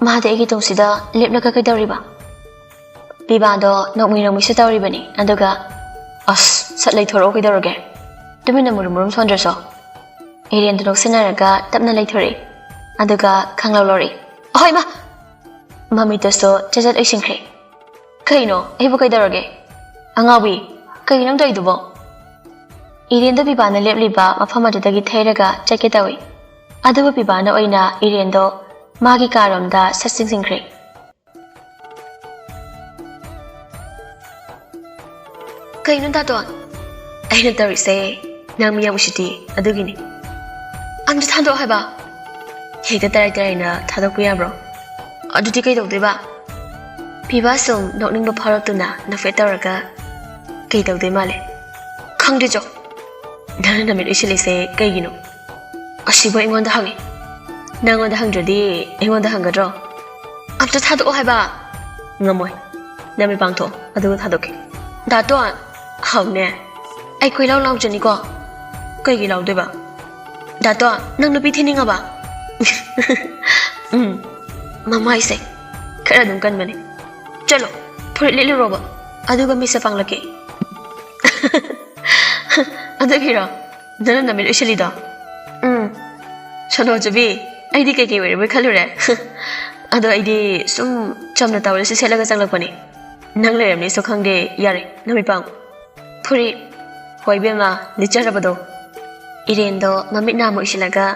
ꯃꯥꯗꯤ ꯑꯩꯒꯤ ꯇꯨꯡꯁꯤꯗ ꯂꯦꯞꯂꯒ ꯀꯩꯗꯧꯔꯤꯕ?" ꯄꯤꯕꯥꯗꯣ ꯅꯣꯛꯃꯤ ꯅꯣꯛꯃꯤꯁꯨ ꯇꯧꯔꯤꯕꯅꯤ꯫ ꯑꯗꯨꯒ, "ꯑꯁ, ꯁꯠ ꯂꯩꯊꯣꯔꯛꯑꯣ ꯀꯩꯗꯧꯔꯒꯦ? ꯇꯨꯃꯤꯟꯅ ꯃꯨꯔꯨꯝ ꯃꯨꯔꯨꯝ ꯁꯣꯟꯗ꯭ꯔꯁꯨ꯫" ꯏꯔꯦꯟꯗꯣ ꯅꯣꯛꯁꯤꯟꯅꯔꯒ ꯇꯞꯅ ꯂꯩꯊꯣꯔꯛꯏ꯫ ꯑꯗꯨꯒ ꯈꯪꯂꯥꯎ ꯂꯧꯔꯛꯏ, "ꯑꯍꯣꯏ, ꯏꯃꯥ!" ꯃꯃꯤꯠꯇꯁꯨ ꯆꯦꯖꯠ ꯑꯣꯏꯁꯤꯟꯈ꯭ꯔꯦ꯫ "ꯀꯩꯅꯣ? ꯑꯩꯕꯨ ꯀꯩꯗꯧꯔꯒꯦ? ꯑꯉꯥꯎꯕꯤ, ꯀꯩꯅꯣ ꯅꯪ ꯇꯧꯔꯤꯗꯨꯕꯣ?" ꯏꯔꯦꯟꯗꯣ ꯄꯤꯕꯥꯅ ꯂꯦꯞꯂꯤꯕ ꯃꯐꯝ ꯑꯗꯨꯗꯒꯤ ꯊꯩꯔꯒ ꯆꯠꯀꯦ ꯇꯧꯏ꯫ ꯑꯗꯨꯕꯨ ꯄꯤꯕꯥꯅ ꯑꯣꯏꯅ ꯏꯔꯦꯟꯗꯣ ꯃꯥꯒꯤ ꯀꯥꯔꯣꯝꯗ ꯁꯠ ꯆꯤꯡꯁꯤꯟꯈ꯭ꯔꯦ꯫ "ꯀꯩꯅꯣ ꯗꯥꯇꯣꯟ? ꯑꯩꯅ ꯇꯧꯔꯤꯁꯦ ꯅꯪ ꯃꯤ ꯌꯥꯝ ꯎꯁꯤꯠꯇꯤ ꯑꯗꯨꯒꯤꯅꯤ꯫ ꯑꯝꯇ ꯊꯥꯗꯣꯛꯑꯣ ꯍꯥꯏꯕ꯫ ꯍꯦꯛꯇ ꯇꯔꯥꯏ ꯇꯔꯥꯏꯅ ꯊꯥꯗꯣꯛꯄ ꯌꯥꯕ꯭ꯔꯣ? ꯑꯗꯨꯗꯤ ꯀꯩꯗꯧꯗꯣꯏꯕ?" ꯄꯤꯕꯥ ꯁꯨꯝ ꯅꯣꯛꯅꯤꯡꯕ ꯐꯥꯎꯔꯛꯇꯨꯅ ꯅꯣꯛꯐꯦꯠ ꯇꯧꯔꯒ, "ꯀꯩ ꯇꯧꯗꯣꯏ ꯃꯥꯜꯂꯦ? ꯈꯪꯗꯦ ꯆꯣ꯫ ꯅꯪꯅ ꯅꯃꯤꯠ ꯎꯏꯁꯤꯜꯂꯤꯁꯦ ꯀꯩꯒꯤꯅꯣ? ꯑꯁꯤꯕꯨ ꯑꯩꯉꯣꯟꯗ ꯍꯪꯉꯤ꯫ ꯅꯪꯉꯣꯟꯗ ꯍꯪꯗ꯭ꯔꯗꯤ ꯑꯩꯉꯣꯟꯗ ꯍꯪꯒꯗ꯭ꯔꯣ? ꯑꯝꯇ ꯊꯥꯗꯣꯛꯑꯣ ꯍꯥꯏꯕ!" "ꯉꯝꯃꯣꯏ꯫ ꯅꯃꯤꯠ ꯄꯥꯡꯊꯣꯛꯑꯣ, ꯑꯗꯨꯒ ꯊꯥꯗꯣꯛꯀꯦ꯫" "ꯗꯥꯇꯣꯟ!" "ꯍꯥꯎꯅꯦ, ꯑꯩ ꯀꯣꯏꯂꯥꯎ ꯂꯥꯎꯖꯅꯤꯀꯣ꯫" "ꯀꯩꯒꯤ ꯂꯥꯎꯗꯣꯏꯕ? ꯗꯥꯇꯣꯟ, ꯅꯪ ꯅꯨꯄꯤ ꯊꯤꯅꯤꯡꯉꯕ?" "ꯎꯝ, ꯃꯃꯥꯏꯁꯦ ꯈꯔ ꯑꯗꯨꯝ ꯀꯟꯕꯅꯦ꯫ ꯆꯠꯂꯣ, ꯐꯨꯔꯤꯠ ꯂꯤꯠꯂꯨꯔꯣꯕ, ꯑꯗꯨꯒ ꯃꯤꯠꯁꯦ ꯄꯥꯡꯂꯛꯀꯦ꯫" "ꯑꯗꯨꯒꯤꯔꯣ ꯅꯪꯅ ꯅꯃꯤꯠ ꯎꯏꯁꯤꯜꯂꯤꯗꯣ?" "ꯎꯝ, ꯁꯣꯅꯣ ꯆꯨꯕꯤ, ꯑꯩꯗꯤ ꯀꯩꯀꯩ ꯑꯣꯏꯔꯕꯣꯏ ꯈꯜꯂꯨꯔꯦ꯫ ꯑꯗꯣ ꯑꯩꯗꯤ ꯁꯨꯝ ꯆꯝꯅ ꯇꯥꯋꯦꯜꯁꯦ ꯁꯦꯠꯂꯒ ꯆꯪꯂꯛꯄꯅꯦ꯫ ꯅꯪ ꯂꯩꯔꯝꯅꯤꯁꯨ ꯈꯪꯗꯦ꯫ ꯌꯥꯔꯦ, ꯅꯃꯤꯠ ꯄꯥꯡꯉꯨ꯫ ꯐꯨꯔꯤꯠ꯫" "ꯍꯣꯏ ꯏꯕꯦꯝꯃ, ꯂꯤꯠꯆꯔꯕꯗꯣ꯫" ꯏꯔꯦꯟꯗꯣ ꯃꯃꯤꯠ ꯅꯥꯝꯃ ꯎꯏꯁꯤꯜꯂꯒ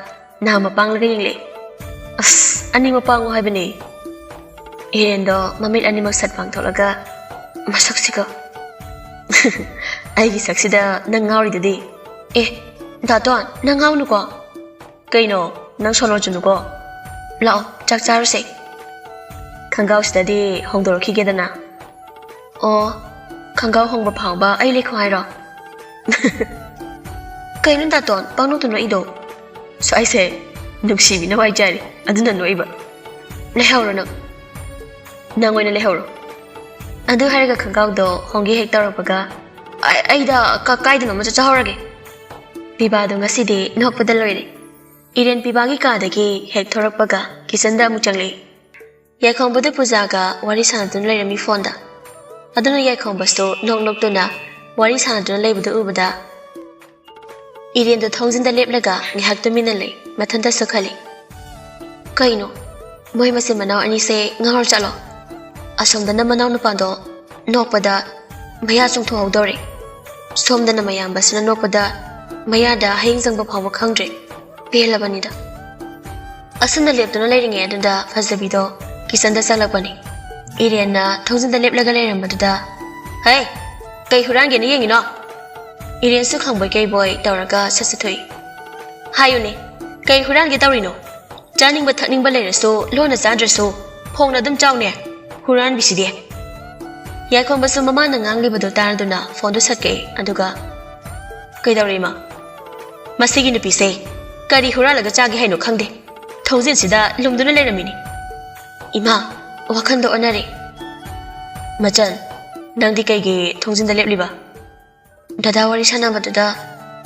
ꯅꯥꯝꯃ ꯄꯥꯡꯂꯒ ꯌꯦꯡꯂꯛꯏ꯫ "ꯑꯁ, ꯑꯅꯤꯃꯛ ꯄꯥꯡꯉꯨ ꯍꯥꯏꯕꯅꯦ꯫" ꯏꯔꯦꯟꯗꯣ ꯃꯃꯤꯠ ꯑꯅꯤꯃꯛ ꯁꯠ ꯄꯥꯡꯊꯣꯛꯂꯒ, "ꯃꯁꯛꯁꯤꯒ꯫" "ꯑꯩꯒꯤ ꯁꯛꯁꯤꯗ ꯅꯪ ꯉꯥꯎꯔꯤꯗꯨꯗꯤ?" "ꯑꯦ, ꯗꯥꯇꯣꯟ, ꯅꯪ ꯉꯥꯎꯅꯨꯀꯣ꯫" "ꯀꯩꯅꯣ, ꯅꯪ ꯁꯣꯅꯣ ꯆꯨꯅꯨꯀꯣ꯫ ꯂꯥꯛꯑꯣ, ꯆꯥꯛ ꯆꯥꯔꯨꯁꯦ꯫ ꯈꯪꯒꯥꯎꯁꯤꯗꯗꯤ ꯍꯣꯡꯗꯣꯔꯛꯈꯤꯒꯦꯗꯅ꯫" "ꯑꯣ, ꯈꯪꯒꯥꯎ ꯍꯣꯡꯕ ꯐꯥꯎꯕ ꯑꯩ ꯂꯩꯈꯣ ꯍꯥꯏꯔꯣ?" "ꯀꯩꯅꯣ ꯗꯥꯇꯣꯟ, ꯄꯪꯅꯣꯛꯇ ꯅꯣꯛꯏꯗꯣ?" "ꯁ꯭ꯋꯥꯏꯁꯦ ꯅꯨꯡꯁꯤꯕꯤꯅ ꯋꯥꯏ ꯆꯥꯏꯔꯤ, ꯑꯗꯨꯅ ꯅꯣꯛꯏꯕ꯫ ꯂꯩꯍꯧꯔꯣ ꯅꯪ꯫ ꯅꯪ ꯑꯣꯏꯅ ꯂꯩꯍꯧꯔꯣ꯫" ꯑꯗꯨ ꯍꯥꯏꯔꯒ ꯈꯪꯒꯥꯎꯗꯣ ꯍꯣꯡꯒꯦ ꯍꯦꯛ ꯇꯧꯔꯛꯄꯒ, "ꯑꯩ-, ꯑꯩꯗ ꯀ-, ꯀꯥꯏꯗꯅꯣꯃ ꯆꯠꯆꯍꯧꯔꯒꯦ꯫" ꯄꯤꯕꯥꯗꯣ ꯉꯁꯤꯗꯤ ꯅꯣꯛꯄꯗ ꯂꯣꯏꯔꯦ꯫ ꯏꯔꯦꯟ ꯄꯤꯕꯥꯒꯤ ꯀꯥꯗꯒꯤ ꯍꯦꯛ ꯊꯣꯔꯛꯄꯒ ꯀꯤꯆꯟꯗ ꯑꯃꯨꯛ ꯆꯪꯂꯛꯏ꯫ ꯌꯥꯏꯈꯣꯝꯕꯗ ꯄꯨꯖꯥꯒ ꯋꯥꯔꯤ ꯁꯥꯟꯅꯗꯨꯅ ꯂꯩꯔꯝꯃꯤ ꯐꯣꯟꯗ꯫ ꯑꯗꯨꯅ ꯌꯥꯏꯈꯣꯝꯕꯁꯨ ꯅꯣꯛ ꯅꯣꯛꯇꯨꯅ ꯋꯥꯔꯤ ꯁꯥꯟꯅꯗꯨꯅ ꯂꯩꯕꯗꯨ ꯎꯕꯗ ꯏꯔꯦꯟꯗꯣ ꯊꯣꯡꯖꯤꯟꯗ ꯂꯦꯞꯂꯒ ꯉꯥꯏꯍꯥꯛ ꯇꯨꯃꯤꯟꯅ ꯂꯩ꯫ ꯃꯊꯟꯇꯁꯨ ꯈꯜꯂꯤ, "ꯀꯩꯅꯣ, ꯃꯣꯏ ꯃꯆꯤꯟ ꯃꯅꯥꯎ ꯑꯅꯤꯁꯦ ꯉꯥꯎꯔ ꯆꯠꯂꯣ?" ꯑꯁꯣꯝꯗꯅ ꯃꯅꯥꯎ ꯅꯨꯄꯥꯗꯣ ꯅꯣꯛꯄꯗ ꯃꯌꯥ ꯆꯨꯝꯊꯣꯛꯍꯧꯗꯧꯔꯦ꯫ ꯁꯣꯝꯗꯅ ꯃꯌꯥꯝꯕꯁꯤꯅ ꯅꯣꯛꯄꯗ ꯃꯌꯥꯗ ꯍꯌꯦꯡ ꯆꯪꯕ ꯐꯥꯎꯕ ꯈꯪꯗ꯭ꯔꯦ꯫ ꯄꯦꯜꯂꯕꯅꯤꯗ꯫ ꯑꯁꯨꯝꯅ ꯂꯦꯞꯇꯨꯅ ꯂꯩꯔꯤꯉꯩ ꯑꯗꯨꯗ ꯐꯖꯕꯤꯗꯣ ꯀꯤꯆꯟꯗ ꯆꯪꯂꯛꯄꯅꯤ꯫ ꯏꯔꯦꯟꯅ ꯊꯣꯡꯖꯤꯟꯗ ꯂꯦꯞꯂꯒ ꯂꯩꯔꯝꯕꯗꯨꯗ, "ꯍꯩ, ꯀꯩ ꯍꯨꯔꯥꯟꯒꯦꯅ ꯌꯦꯡꯉꯤꯅꯣ?" ꯏꯔꯦꯟꯁꯨ ꯈꯪꯕꯣꯏ ꯀꯩꯕꯣꯏ ꯇꯧꯔꯒ ꯁꯠ ꯆꯠꯊꯣꯛꯏ꯫ "ꯍꯥꯏꯌꯨꯅꯦ, ꯀꯩ ꯍꯨꯔꯥꯟꯒꯦ ꯇꯧꯔꯤꯅꯣ? ꯆꯥꯅꯤꯡꯕ ꯊꯛꯅꯤꯡꯕ ꯂꯩꯔꯁꯨ ꯂꯣꯟꯅ ꯆꯥꯗ꯭ꯔꯁꯨ ꯐꯣꯡꯅ ꯑꯗꯨꯝ ꯆꯥꯎꯅꯦ, ꯍꯨꯔꯥꯟꯕꯤꯁꯤꯗꯤ!" ꯌꯥꯏꯈꯣꯝꯕꯁꯨ ꯃꯃꯥꯅ ꯉꯥꯡꯂꯤꯕꯗꯨ ꯇꯥꯔꯗꯨꯅ ꯐꯣꯟꯗꯨ ꯁꯠꯀꯛꯏ꯫ ꯑꯗꯨꯒ, "ꯀꯩꯗꯧꯔꯦ ꯏꯃꯥ? ꯃꯁꯤꯒꯤ ꯅꯨꯄꯤꯁꯦ ꯀꯔꯤ ꯍꯨꯔꯥꯜꯂꯒ ꯆꯥꯒꯦ ꯍꯥꯏꯅꯣ ꯈꯪꯗꯦ, ꯊꯣꯡꯖꯤꯟꯁꯤꯗ ꯂꯨꯝꯗꯨꯅ ꯂꯩꯔꯝꯃꯤꯅꯤ꯫ ꯏꯃꯥ, ꯋꯥꯈꯜꯗꯣ ꯑꯣꯟꯅꯔꯦ꯫ ꯃꯆꯟ, ꯅꯪꯗꯤ ꯀꯩꯒꯤ ꯊꯣꯡꯖꯤꯟꯗ ꯂꯦꯞꯂꯤꯕ?" "ꯗꯗꯥ ꯋꯥꯔꯤ ꯁꯥꯟꯅꯕꯗꯨꯗ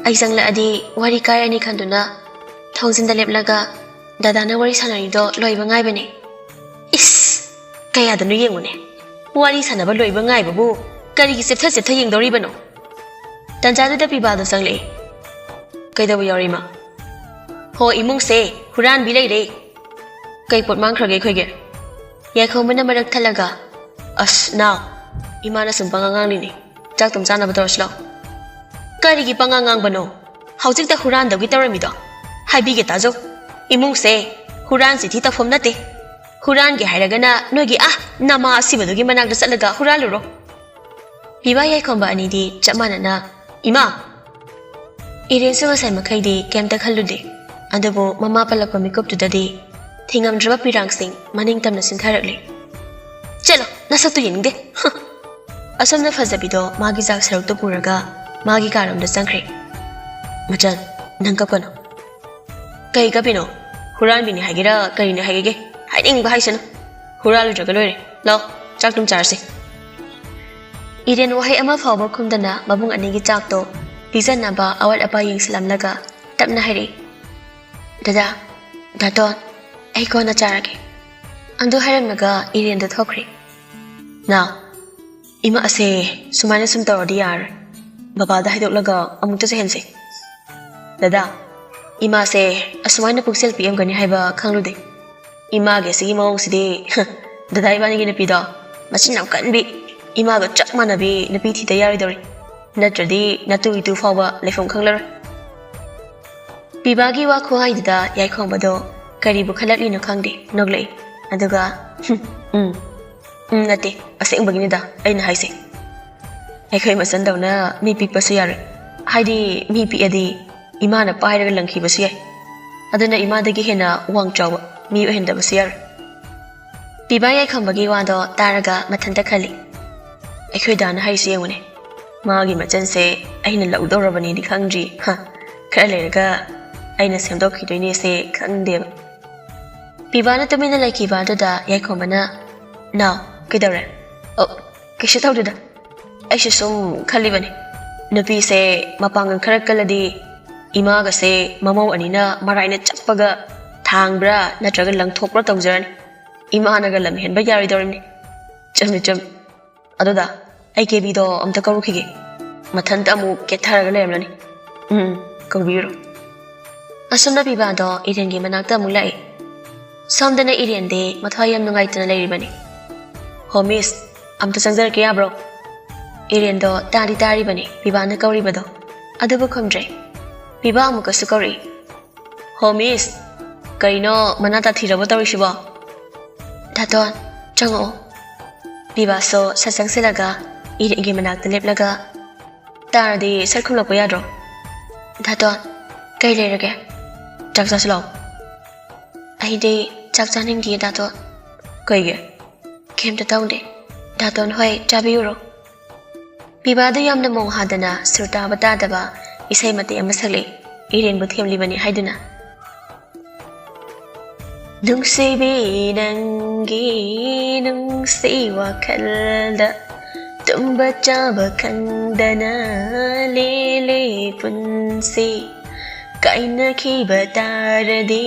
ꯑꯩ ꯆꯪꯂꯛꯑꯗꯤ ꯋꯥꯔꯤ ꯀꯥꯏꯔꯅꯤ ꯈꯟꯗꯨꯅ ꯊꯣꯡꯖꯤꯟꯗ ꯂꯦꯞꯂꯒ ꯗꯗꯥꯅ ꯋꯥꯔꯤ ꯁꯥꯟꯅꯔꯤꯗꯣ ꯂꯣꯏꯕ ꯉꯥꯏꯕꯅꯦ꯫" "ꯏꯁ! ꯀꯌꯥꯗꯅꯣ ꯌꯦꯡꯉꯨꯅꯦ, ꯋꯥꯔꯤ ꯁꯥꯟꯅꯕ ꯂꯣꯏꯕ ꯉꯥꯏꯕꯕꯨ ꯀꯔꯤꯒꯤ ꯆꯦꯞꯊ ꯆꯦꯞꯊ ꯌꯦꯡꯗꯧꯔꯤꯕꯅꯣ?" ꯇꯟꯖꯥꯗꯨꯗ ꯄꯤꯕꯥꯗꯣ ꯆꯪꯂꯛꯏ꯫ "ꯀꯩꯗꯧꯕ ꯌꯥꯎꯔꯤ, ꯏꯃꯥ?" "ꯍꯣ, ꯏꯃꯨꯡꯁꯦ ꯍꯨꯔꯥꯟꯕꯤ ꯂꯩꯔꯦ꯫" "ꯀꯩ ꯄꯣꯠ ꯃꯥꯡꯈ꯭ꯔꯒꯦ ꯑꯩꯈꯣꯏꯒꯤ?" ꯌꯥꯏꯈꯣꯝꯕꯅ ꯃꯔꯛ ꯊꯠꯂꯒ, "ꯑꯁ, ꯅꯥꯎ, ꯏꯃꯥꯅ ꯁꯨꯝ ꯄꯉꯥꯡ ꯉꯥꯡꯂꯤꯅꯤ꯫ ꯆꯥꯛ ꯇꯨꯝ ꯆꯥꯅꯕ ꯇꯧꯔꯁꯤ ꯂꯥꯎ꯫" "ꯀꯔꯤꯒꯤ ꯄꯉꯥꯡ ꯉꯥꯡꯕꯅꯣ? ꯍꯧꯖꯤꯛꯇ ꯍꯨꯔꯥꯟꯗꯧꯒꯤ ꯇꯧꯔꯝꯃꯤꯗꯣ꯫ ꯍꯥꯏꯕꯤꯒꯦ ꯇꯥꯖꯧ, ꯏꯃꯨꯡꯁꯦ ꯍꯨꯔꯥꯟ ꯆꯤꯊꯤ ꯇꯧꯐꯝ ꯅꯠꯇꯦ꯫ ꯍꯨꯔꯥꯟꯒꯦ ꯍꯥꯏꯔꯒꯅ ꯅꯣꯏꯒꯤ, ꯑꯥ, ꯅꯃꯥ ꯑꯁꯤꯕꯗꯨꯒꯤ ꯃꯅꯥꯛꯇ ꯆꯠꯂꯒ ꯍꯨꯔꯥꯜꯂꯨꯔꯣ꯫" ꯄꯤꯕꯥ ꯌꯥꯏꯈꯣꯝꯕ ꯑꯅꯤꯗꯤ ꯆꯞ ꯃꯥꯟꯅꯅ, "ꯏꯃꯥ!" ꯏꯔꯦꯟꯁꯨ ꯉꯁꯥꯏ ꯃꯈꯩꯗꯤ ꯀꯩꯝꯇ ꯈꯜꯂꯨꯗꯦ꯫ ꯑꯗꯨꯕꯨ ꯃꯃꯥ ꯄꯜꯂꯛꯄ ꯃꯤꯀꯨꯞꯇꯨꯗꯗꯤ ꯊꯤꯉꯝꯗ꯭ꯔꯕ ꯄꯤꯔꯥꯡꯁꯤꯡ ꯃꯅꯤꯡ ꯇꯝꯅ ꯆꯤꯟꯊꯔꯛꯂꯤ꯫ "ꯆꯠꯂꯣ, ꯅꯁꯛꯇꯨ ꯌꯦꯡꯅꯤꯡꯗꯦ꯫ ꯍ!" ꯑꯁꯣꯝꯅ ꯐꯖꯕꯤꯗꯣ ꯃꯥꯒꯤ ꯆꯥꯛ ꯁꯔꯨꯛꯇꯨ ꯄꯨꯔꯒ ꯃꯥꯒꯤ ꯀꯥꯔꯣꯝꯗ ꯆꯪꯈ꯭ꯔꯦ꯫ "ꯃꯆꯟ, ꯅꯪ ꯀꯞꯀꯅꯨ꯫" "ꯀꯩ ꯀꯞꯄꯤꯅꯣ? ꯍꯨꯔꯥꯟꯕꯤꯅꯤ ꯍꯥꯏꯒꯦꯔꯥ ꯀꯔꯤꯅꯤ ꯍꯥꯏꯒꯦ, ꯍꯥꯏꯅꯤꯡꯕ ꯍꯥꯏꯁꯅꯨ꯫ ꯍꯨꯔꯥꯜꯂꯨꯗ꯭ꯔꯒ ꯂꯣꯏꯔꯦ꯫ ꯂꯥꯎ, ꯆꯥꯛ ꯇꯨꯝ ꯆꯥꯔꯁꯤ꯫" ꯏꯔꯦꯟ ꯋꯥꯍꯩ ꯑꯃ ꯐꯥꯎꯕ ꯈꯨꯝꯗꯅ ꯃꯕꯨꯡ ꯑꯅꯤꯒꯤ ꯆꯥꯛꯇꯣ ꯄꯤꯖꯅꯕ ꯑꯋꯥꯠ ꯑꯄꯥ ꯌꯦꯡꯁꯤꯜꯂꯝꯂꯒ ꯇꯞꯅ ꯍꯥꯏꯔꯛꯏ, "ꯗꯗꯥ, ꯗꯥꯇꯣꯟ, ꯑꯩ ꯀꯣꯟꯅ ꯆꯥꯔꯒꯦ"꯫ ꯑꯗꯨ ꯍꯥꯏꯔꯝꯂꯒ ꯏꯔꯦꯟꯗ ꯊꯣꯛꯈ꯭ꯔꯦ꯫ "ꯅꯥꯎ, ꯏꯃꯥ ꯑꯁꯦ ꯁꯨꯃꯥꯏꯅ ꯁꯨꯝ ꯇꯧꯔꯗꯤ ꯌꯥꯔꯣꯏ꯫ ꯕꯕꯥꯗ ꯍꯥꯏꯗꯣꯛꯂꯒ ꯑꯃꯨꯛꯇ ꯆꯩꯍꯟꯁꯦ"꯫ "ꯗꯗꯥ, ꯏꯃꯥꯁꯦ ꯑꯁꯨꯃꯥꯏꯅ ꯄꯨꯛꯆꯦꯜ ꯄꯤꯛꯑꯝꯒꯅꯤ ꯍꯥꯏꯕ ꯈꯪꯂꯨꯗꯦ꯫ ꯏꯃꯥꯒꯤ ꯑꯁꯤꯒꯤ ꯃꯑꯣꯡꯁꯤꯗꯤ ꯗꯗꯥ ꯏꯕꯥꯅꯤꯒꯤ ꯅꯨꯄꯤꯗꯣ ꯃꯆꯤꯟ ꯌꯥꯝ ꯀꯟꯕꯤ, ꯏꯃꯥꯒ ꯆꯞ ꯃꯥꯟꯅꯕꯤ ꯅꯨꯄꯤ ꯊꯤꯗ ꯌꯥꯔꯣꯏꯗꯧꯔꯤ꯫ ꯅꯠꯇ꯭ꯔꯗꯤ ꯅꯇꯨ ꯏꯇꯨ ꯐꯥꯎꯕ ꯂꯩꯐꯝ ꯈꯪꯂꯔꯣꯏ"꯫ ꯄꯤꯕꯥꯒꯤ ꯋꯥ ꯈꯨꯍꯥꯏꯗꯨꯗ ꯌꯥꯏꯈꯣꯝꯕꯗꯣ ꯀꯔꯤꯕꯨ ꯈꯜꯂꯛꯂꯤꯅꯣ ꯈꯪꯗꯦ, ꯅꯣꯛꯂꯛꯏ꯫ ꯑꯗꯨꯒ, "ꯎꯝ, ꯎꯝ, ꯅꯠꯇꯦ, ꯑꯁꯦꯡꯕꯒꯤꯅꯤꯗ ꯑꯩꯅ ꯍꯥꯏꯁꯦ꯫ ꯑꯩꯈꯣꯏ ꯃꯆꯟꯗꯧꯅ ꯃꯤ ꯄꯤꯛꯄꯁꯨ ꯌꯥꯔꯣꯏ꯫ ꯍꯥꯏꯗꯤ, ꯃꯤ ꯄꯤꯛꯑꯗꯤ ꯏꯃꯥꯅ ꯄꯥꯏꯔꯒ ꯂꯪꯈꯤꯕꯁꯨ ꯌꯥꯏ꯫ ꯑꯗꯨꯅ ꯏꯃꯥꯗꯒꯤ ꯍꯦꯟꯅ ꯋꯥꯡ ꯆꯥꯎꯕ ꯃꯤ ꯑꯣꯏꯍꯟꯗꯕꯁꯨ ꯌꯥꯔꯣꯏ"꯫ ꯄꯤꯕꯥ ꯌꯥꯏꯈꯣꯝꯕꯒꯤ ꯋꯥꯗꯣ ꯇꯥꯔꯒ ꯃꯊꯟꯇ ꯈꯜꯂꯤ, "ꯑꯩꯈꯣꯏ ꯗꯥꯅ ꯍꯥꯏꯁꯦ ꯌꯦꯡꯉꯨꯅꯦ, ꯃꯥꯒꯤ ꯃꯆꯟꯁꯦ ꯑꯩꯅ ꯂꯧꯗꯧꯔꯕꯅꯤꯗꯤ ꯈꯪꯗ꯭ꯔꯤ, ꯍ, ꯈꯔ ꯂꯩꯔꯒ ꯑꯩꯅ ꯁꯦꯝꯗꯣꯛꯈꯤꯗꯣꯏꯅꯦꯁꯦ ꯈꯪꯗꯦꯕ"꯫ ꯄꯤꯕꯥꯅ ꯇꯨꯃꯤꯟꯅ ꯂꯩꯈꯤꯕ ꯑꯗꯨꯗ ꯌꯥꯏꯈꯣꯝꯕꯅ, "ꯅꯥꯎ, ꯀꯩꯗꯧꯔꯦ?" "ꯑꯣ, ꯀꯩꯁꯨ ꯇꯧꯗꯦꯗ꯫ ꯑꯩꯁꯨ ꯁꯨꯝ ꯈꯜꯂꯤꯕꯅꯤ꯫ ꯅꯨꯄꯤꯁꯦ ꯃꯄꯥꯡꯒꯜ ꯈꯔ ꯀꯜꯂꯗꯤ ꯏꯃꯥꯒꯁꯦ ꯃꯃꯧ ꯑꯅꯤꯅ ꯃꯔꯥꯏꯅ ꯆꯞꯄꯒ ꯊꯥꯡꯕ꯭ꯔꯥ ꯅꯠꯇ꯭ꯔꯒ ꯂꯪꯊꯣꯛꯄ꯭ꯔꯥ ꯇꯧꯖꯔꯅꯤ꯫ ꯏꯃꯥꯅꯒ ꯂꯝ ꯍꯦꯟꯕ ꯌꯥꯔꯣꯏꯗꯧꯔꯤꯕꯅꯤ"꯫ "ꯆꯨꯝꯃꯤ, ꯆꯨꯝꯃꯤ꯫ ꯑꯗꯨꯗ ꯑꯩ ꯀꯦꯕꯤꯗꯣ ꯑꯝꯇ ꯀꯧꯔꯨꯈꯤꯒꯦ꯫ ꯃꯊꯟꯇ ꯑꯃꯨꯛ ꯀꯦꯠꯊꯔꯒ ꯂꯩꯔꯝꯂꯅꯤ꯫ ꯎꯝ, ꯀꯧꯕꯤꯔꯨꯔꯣ"꯫ ꯑꯁꯨꯝꯅ ꯄꯤꯕꯥꯗꯣ ꯏꯔꯦꯟꯒꯤ ꯃꯅꯥꯛꯇ ꯑꯃꯨꯛ ꯂꯥꯛꯏ꯫ ꯁꯣꯝꯗꯅ ꯏꯔꯦꯟꯗꯤ ꯃꯊ꯭ꯋꯥꯏ ꯌꯥꯝ ꯅꯨꯡꯉꯥꯏꯇꯅ ꯂꯩꯔꯤꯕꯅꯤ꯫ "ꯍꯣ ꯃꯤꯁ, ꯑꯝꯇ ꯆꯪꯖꯔꯛꯀꯦ ꯌꯥꯕ꯭ꯔꯣ?" ꯏꯔꯦꯟꯗꯣ ꯇꯥꯗꯤ ꯇꯥꯔꯤꯕꯅꯤ ꯄꯤꯕꯥꯅ ꯀꯧꯔꯤꯕꯗꯣ, ꯑꯗꯨꯕꯨ ꯈꯨꯝꯗ꯭ꯔꯦ꯫ ꯄꯤꯕꯥ ꯑꯃꯨꯛꯀꯁꯨ ꯀꯧꯔꯛꯏ꯫ "ꯍꯣ ꯃꯤꯁ, ꯀꯩꯅꯣ ꯃꯅꯥ ꯇꯥꯊꯤꯔꯕꯣ ꯇꯧꯔꯤꯁꯤꯕꯣ?" "ꯗꯥꯇꯣꯟ, ꯆꯪꯉꯛꯑꯣ"꯫ ꯄꯤꯕꯥꯁꯨ ꯁꯠ ꯆꯪꯁꯤꯜꯂꯒ ꯏꯔꯦꯟꯒꯤ ꯃꯅꯥꯛꯇ ꯂꯦꯞꯂꯒ, "ꯇꯥꯔꯗꯤ ꯁꯠ ꯈꯨꯝꯂꯛꯄ ꯌꯥꯗ꯭ꯔꯣ?" "ꯗꯥꯇꯣꯟ, ꯀꯩ ꯂꯩꯔꯒꯦ? ꯆꯥꯛ ꯆꯥꯁꯤ ꯂꯥꯛꯑꯣ"꯫ "ꯑꯩꯗꯤ ꯆꯥꯛ ꯆꯥꯅꯤꯡꯗꯤꯌꯦ ꯗꯥꯇꯣꯟ"꯫ "ꯀꯩꯒꯤ?" "ꯀꯩꯝꯇ ꯇꯧꯗꯦ꯫ ꯗꯥꯇꯣꯟ ꯍꯣꯏ ꯆꯥꯕꯤꯌꯨꯔꯣ"꯫ ꯄꯤꯕꯥꯗꯨ ꯌꯥꯝꯅ ꯃꯣꯡ ꯍꯥꯗꯅ ꯁꯨꯔ ꯇꯥꯕ ꯇꯥꯗꯕ ꯏꯁꯩ ꯃꯇꯦꯛ ꯑꯃ ꯁꯛꯂꯛꯏ, ꯏꯔꯦꯟꯕꯨ ꯊꯦꯝꯂꯤꯕꯅꯤ ꯍꯥꯏꯗꯨꯅ꯫ ꯅꯨꯡꯁꯤꯕꯤ ꯅꯪꯒꯤ ꯅꯨꯡꯁꯤ ꯋꯥꯈꯜꯗ ꯇꯨꯝꯕ ꯆꯥꯕ ꯈꯪꯗꯅ ꯂꯦꯜꯂꯦ ꯄꯨꯟꯁꯤ꯫ ꯀꯥꯏꯅꯈꯤꯕ ꯇꯥꯔꯗꯤ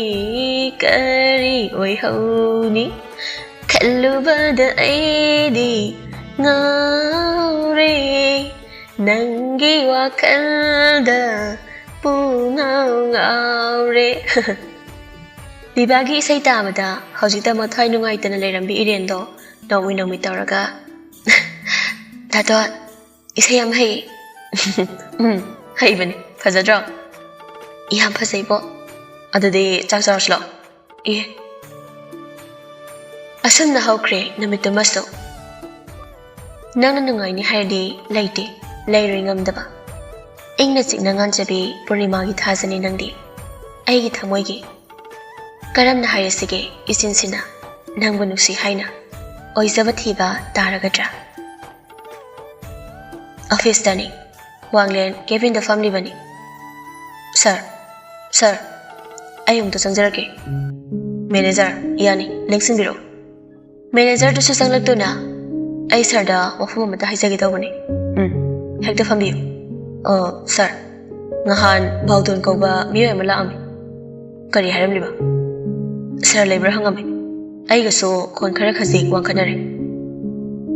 ꯀꯔꯤ ꯑꯣꯏꯍꯧꯅꯤ? ꯈꯜꯂꯨꯕꯗ ꯑꯩꯗꯤ ꯉꯥꯎꯔꯦ, ꯅꯪꯒꯤ ꯋꯥꯈꯜꯗ ꯄꯨꯡꯉꯥꯎ ꯉꯥꯎꯔꯦ꯫ ꯕꯤꯕꯥꯒꯤ ꯏꯁꯩ ꯇꯥꯕꯗ ꯍꯧꯖꯤꯛꯇ ꯃꯊ꯭ꯋꯥꯏ ꯅꯨꯡꯉꯥꯏꯇꯅ ꯂꯩꯔꯝꯕꯤ ꯏꯔꯦꯟꯗꯣ ꯅꯣꯡꯃꯤ ꯅꯣꯡꯃꯤ ꯇꯧꯔꯒ, "ꯗꯥꯇꯣꯟ, ꯏꯁꯩ ꯌꯥꯝ ꯍꯩ꯫" "ꯎꯝ, ꯍꯩꯕꯅꯤ꯫ ꯐꯖꯗ꯭ꯔꯣ? ꯌꯥꯝ ꯐꯖꯩꯕꯣ꯫ ꯑꯗꯨꯗꯤ ꯆꯥꯛ ꯆꯥꯔꯁꯤ ꯂꯥꯛꯑꯣ꯫" ꯑꯦ꯫ ꯑꯁꯨꯝꯅ ꯍꯧꯈ꯭ꯔꯦ ꯅꯨꯃꯤꯠꯇꯨꯃꯁꯨ꯫ ꯅꯪꯅ ꯅꯨꯡꯉꯥꯏꯅꯤ ꯍꯥꯏꯔꯗꯤ ꯂꯩꯇꯦ, ꯂꯩꯔꯣꯏ ꯉꯝꯗꯕ꯫ ꯏꯪꯅ ꯆꯤꯛꯅ ꯉꯥꯟꯖꯕꯤ ꯄꯨꯔꯅꯤꯃꯥꯒꯤ ꯊꯥꯖꯅꯤ ꯅꯪꯗꯤ, ꯑꯩꯒꯤ ꯊꯃꯣꯏꯒꯤ꯫ ꯀꯔꯝꯅ ꯍꯥꯏꯔꯁꯤꯒꯦ ꯏꯆꯤꯟꯁꯤꯅ, ꯅꯪꯕꯨ ꯅꯨꯡꯁꯤ ꯍꯥꯏꯅ? ꯑꯣꯏꯖꯕ ꯊꯤꯕ ꯇꯥꯔꯒꯗ꯭ꯔꯥ? ꯑꯣꯐꯤꯁꯇꯅꯤ꯫ ꯋꯥꯡꯂꯦꯟ ꯀꯦꯕꯤꯟꯗ ꯐꯝꯂꯤꯕꯅꯤ꯫ "ꯁꯥꯔ, ꯁꯥꯔ, ꯑꯩ ꯑꯃꯨꯛꯇ ꯆꯪꯖꯔꯛꯀꯦ꯫" "ꯃꯦꯅꯦꯖꯔ, ꯌꯥꯅꯤ, ꯂꯦꯡꯁꯤꯟꯕꯤꯔꯛꯎ꯫" ꯃꯦꯅꯦꯖꯔꯗꯨꯁꯨ ꯆꯪꯂꯛꯇꯨꯅ, "ꯑꯩ ꯁꯥꯔꯗ ꯋꯥꯐꯝ ꯑꯃꯇ ꯍꯥꯏꯖꯒꯦ ꯇꯧꯕꯅꯤ꯫" "ꯎꯝ, ꯍꯦꯛꯇ ꯐꯝꯕꯤꯌꯨ꯫" "ꯑꯣ, ꯁꯥꯔ, ꯉꯍꯥꯟ ꯕꯥꯎꯗꯣꯟ ꯀꯧꯕ ꯃꯤꯑꯣꯏ ꯑꯃ ꯂꯥꯛꯑꯝꯃꯤ꯫" "ꯀꯔꯤ ꯍꯥꯏꯔꯝꯂꯤꯕ?" "ꯁꯥꯔ ꯂꯩꯕ꯭ꯔꯥ ꯍꯪꯉꯝꯃꯤ꯫ ꯑꯩꯒꯁꯨ ꯈꯣꯟ ꯈꯔ ꯈꯖꯤꯛ ꯋꯥꯡꯈꯠꯅꯔꯦ꯫"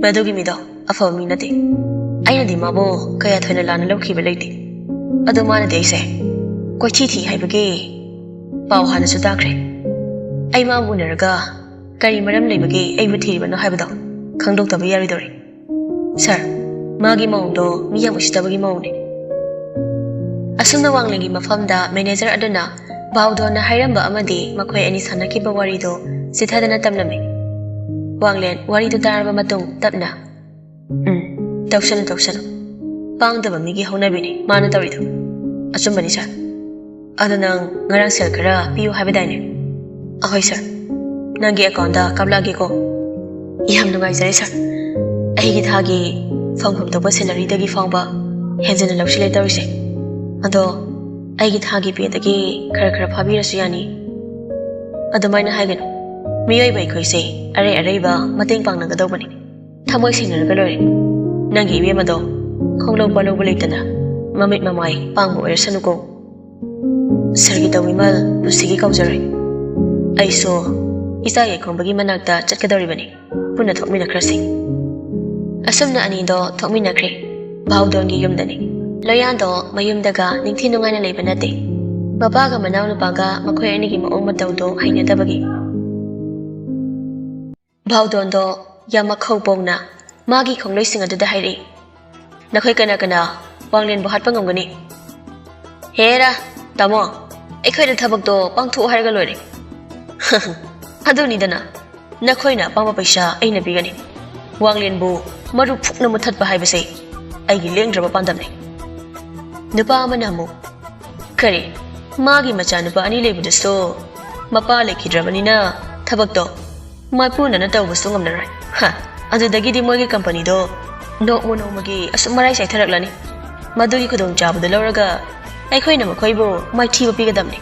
"ꯃꯗꯨꯒꯤ ꯃꯤꯗꯣ ꯑꯐꯕ ꯃꯤ ꯅꯠꯇꯦ꯫ ꯑꯩꯅꯗꯤ ꯃꯥꯕꯨ ꯀꯌꯥ ꯊꯣꯏꯅ ꯂꯥꯟꯅ ꯂꯧꯈꯤꯕ ꯂꯩꯇꯦ꯫ ꯑꯗꯣ ꯃꯥꯅꯗꯤ ꯑꯩꯁꯦ ꯀꯣꯏꯊꯤ ꯊꯤ ꯍꯥꯏꯕꯒꯤ ꯄꯥꯎ ꯍꯥꯟꯅꯁꯨ ꯇꯥꯈ꯭ꯔꯦ꯫ ꯑꯩ ꯃꯥꯕꯨ ꯎꯅꯔꯒ ꯀꯔꯤ ꯃꯔꯝ ꯂꯩꯕꯒꯦ ꯑꯩꯕꯨ ꯊꯤꯔꯤꯕꯅꯣ ꯍꯥꯏꯕꯗꯣ ꯈꯪꯗꯣꯛꯇꯕ ꯌꯥꯔꯣꯏꯗꯧꯔꯦ꯫ ꯁꯥꯔ, ꯃꯥꯒꯤ ꯃꯑꯣꯡꯗꯣ ꯃꯤ ꯌꯥꯝ ꯎꯁꯤꯠꯇꯕꯒꯤ ꯃꯑꯣꯡꯅꯤ꯫" ꯑꯁꯨꯝꯅ ꯋꯥꯡꯂꯦꯟꯒꯤ ꯃꯐꯝꯗ ꯃꯦꯅꯦꯖꯔ ꯑꯗꯨꯅ ꯕꯥꯎꯗꯣꯟꯅ ꯍꯥꯏꯔꯝꯕ ꯑꯃꯗꯤ ꯃꯈꯣꯏ ꯑꯅꯤ ꯁꯥꯟꯅꯈꯤꯕ ꯋꯥꯔꯤꯗꯨ ꯆꯤꯊꯗꯅ ꯇꯝꯂꯝꯃꯤ꯫ ꯋꯥꯡꯂꯦꯟ ꯋꯥꯔꯤꯗꯨ ꯇꯥꯔꯕ ꯃꯇꯨꯡ ꯇꯞꯅ, "ꯎꯝ, ꯇꯧꯁꯅꯨ, ꯇꯧꯁꯅꯨ꯫ ꯄꯥꯡꯗꯕ ꯃꯤꯒꯤ ꯍꯧꯅꯕꯤꯅꯤ ꯃꯥꯅ ꯇꯧꯔꯤꯗꯣ꯫" "ꯑꯆꯨꯝꯕꯅꯤ, ꯁꯥꯔ꯫" "ꯑꯗꯣ ꯅꯪ ꯉꯔꯥꯡ ꯁꯦꯜ ꯈꯔ ꯄꯤꯌꯨ ꯍꯥꯏꯕꯗꯥꯏꯅꯦ?" "ꯑꯍꯣꯏ, ꯁꯥꯔ꯫ ꯅꯪꯒꯤ ꯑꯦꯀꯥꯎꯟꯗ ꯀꯥꯞꯂꯛꯑꯒꯦꯀꯣ꯫" "ꯌꯥꯝ ꯅꯨꯡꯉꯥꯏꯖꯔꯦ, ꯁꯥꯔ꯫ ꯑꯩꯒꯤ ꯊꯥꯒꯤ ꯐꯪꯐꯝ ꯊꯣꯛꯄ ꯁꯦꯂꯔꯤꯗꯒꯤ ꯐꯥꯎꯕ ꯍꯦꯟꯖꯤꯟꯅ ꯂꯧꯁꯤꯜꯂꯦ ꯇꯧꯔꯤꯁꯦ꯫ ꯑꯗꯣ ꯑꯩꯒꯤ ꯊꯥꯒꯤ ꯄꯦꯗꯒꯤ ꯈꯔ ꯈꯔ ꯐꯥꯕꯤꯔꯁꯨ ꯌꯥꯅꯤ꯫" "ꯑꯗꯨꯃꯥꯏꯅ ꯍꯥꯏꯒꯅꯨ꯫ ꯃꯤꯑꯣꯏꯕ ꯑꯩꯈꯣꯏꯁꯦ ꯑꯔꯩ ꯑꯔꯩꯕ ꯃꯇꯦꯡ ꯄꯥꯡꯅꯒꯗꯧꯕꯅꯤ꯫ ꯊꯃꯣꯏ ꯁꯦꯡꯅꯔꯒ ꯂꯣꯏꯔꯦ꯫ ꯅꯪꯒꯤ ꯏꯕꯦꯝꯃꯗꯣ ꯈꯣꯡꯂꯧ ꯄꯥꯂꯧꯕ ꯂꯩꯇꯅ ꯃꯃꯤꯠ ꯃꯃꯥꯏ ꯄꯥꯡꯕ ꯑꯣꯏꯔꯁꯅꯨꯀꯣ꯫" ꯁꯥꯔꯒꯤ ꯇꯧꯕꯤꯃꯜ ꯄꯨꯟꯁꯤꯒꯤ ꯀꯥꯎꯖꯔꯣꯏ꯫ ꯑꯩꯁꯨ ꯏꯆꯥ ꯌꯥꯏꯈꯣꯝꯕꯒꯤ ꯃꯅꯥꯛꯇ ꯆꯠꯀꯗꯧꯔꯤꯕꯅꯤ꯫ ꯄꯨꯟꯅ ꯊꯣꯛꯃꯤꯟꯅꯈ꯭ꯔꯁꯤ꯫ ꯑꯁꯨꯝꯅ ꯑꯅꯤꯗꯣ ꯊꯣꯛꯃꯤꯟꯅꯈ꯭ꯔꯦ꯫ ꯚꯥꯎꯗꯣꯟꯒꯤ ꯌꯨꯝꯗꯅꯤ꯫ ꯂꯣꯌꯥꯟꯗꯣ ꯃꯌꯨꯝꯗꯒ ꯅꯤꯡꯊꯤ ꯅꯨꯡꯉꯥꯏꯅ ꯂꯩꯕ ꯅꯠꯇꯦ꯫ ꯃꯄꯥꯒ ꯃꯅꯥꯎꯅꯨꯄꯥꯒ ꯃꯈꯣꯏ ꯑꯅꯤꯒꯤ ꯃꯑꯣꯡ ꯃꯇꯧꯗꯣ ꯍꯩꯅꯗꯕꯒꯤ꯫ ꯚꯥꯎꯗꯣꯟꯗꯣ ꯌꯥꯝ ꯃꯈꯧ ꯄꯣꯡꯅ ꯃꯥꯒꯤ ꯈꯣꯡꯂꯣꯏꯁꯤꯡ ꯑꯗꯨꯗ ꯍꯥꯏꯔꯛꯏ, "ꯅꯈꯣꯏ ꯀꯅꯥ ꯀꯅꯥ ꯋꯥꯡꯂꯦꯟꯕꯨ ꯍꯥꯠꯄ ꯉꯝꯒꯅꯤ?" "ꯍꯦꯔꯥ, ꯇꯥꯃꯣ, ꯑꯩꯈꯣꯏꯅ ꯊꯕꯛꯇꯣ ꯄꯥꯡꯊꯣꯛꯑꯣ ꯍꯥꯏꯔꯒ ꯂꯣꯏꯔꯦ꯫" "ꯑꯗꯨꯅꯤꯗꯅ, ꯅꯈꯣꯏꯅ ꯑꯄꯥꯝꯕ ꯄꯩꯁꯥ ꯑꯩꯅ ꯄꯤꯒꯅꯤ꯫ ꯋꯥꯡꯂꯦꯟꯕꯨ ꯃꯔꯨ ꯐꯨꯛꯅ ꯃꯨꯊꯠꯄ ꯍꯥꯏꯕꯁꯦ ꯑꯩꯒꯤ ꯂꯦꯡꯗ꯭ꯔꯕ ꯄꯥꯟꯗꯝꯅꯤ꯫" ꯅꯨꯄꯥ ꯑꯃꯅ ꯑꯃꯨꯛ, "ꯀꯔꯤ, ꯃꯥꯒꯤ ꯃꯆꯥꯅꯨꯄꯥ ꯑꯅꯤ ꯂꯩꯕꯗꯨꯁꯨ ꯃꯄꯥ ꯂꯩꯈꯤꯗ꯭ꯔꯕꯅꯤꯅ ꯊꯕꯛꯇꯣ ꯃꯥꯏꯄꯨꯅꯅ ꯇꯧꯕꯁꯨ ꯉꯝꯂꯔꯣꯏ꯫ ꯍꯥ, ꯑꯗꯨꯗꯒꯤꯗꯤ ꯃꯣꯏꯒꯤ ꯀꯝꯄꯅꯤꯗꯣ ꯅꯣꯡꯃ ꯅꯣꯡꯃꯒꯤ ꯑꯁꯨꯝ ꯃꯔꯥꯏ ꯆꯥꯏꯊꯔꯛꯂꯅꯤ꯫ ꯃꯗꯨꯒꯤ ꯈꯨꯗꯣꯡꯆꯥꯕꯗꯨ ꯂꯧꯔꯒ ꯑꯩꯈꯣꯏꯅ ꯃꯈꯣꯏꯕꯨ ꯃꯥꯏꯊꯤꯕ ꯄꯤꯒꯗꯕꯅꯤ꯫"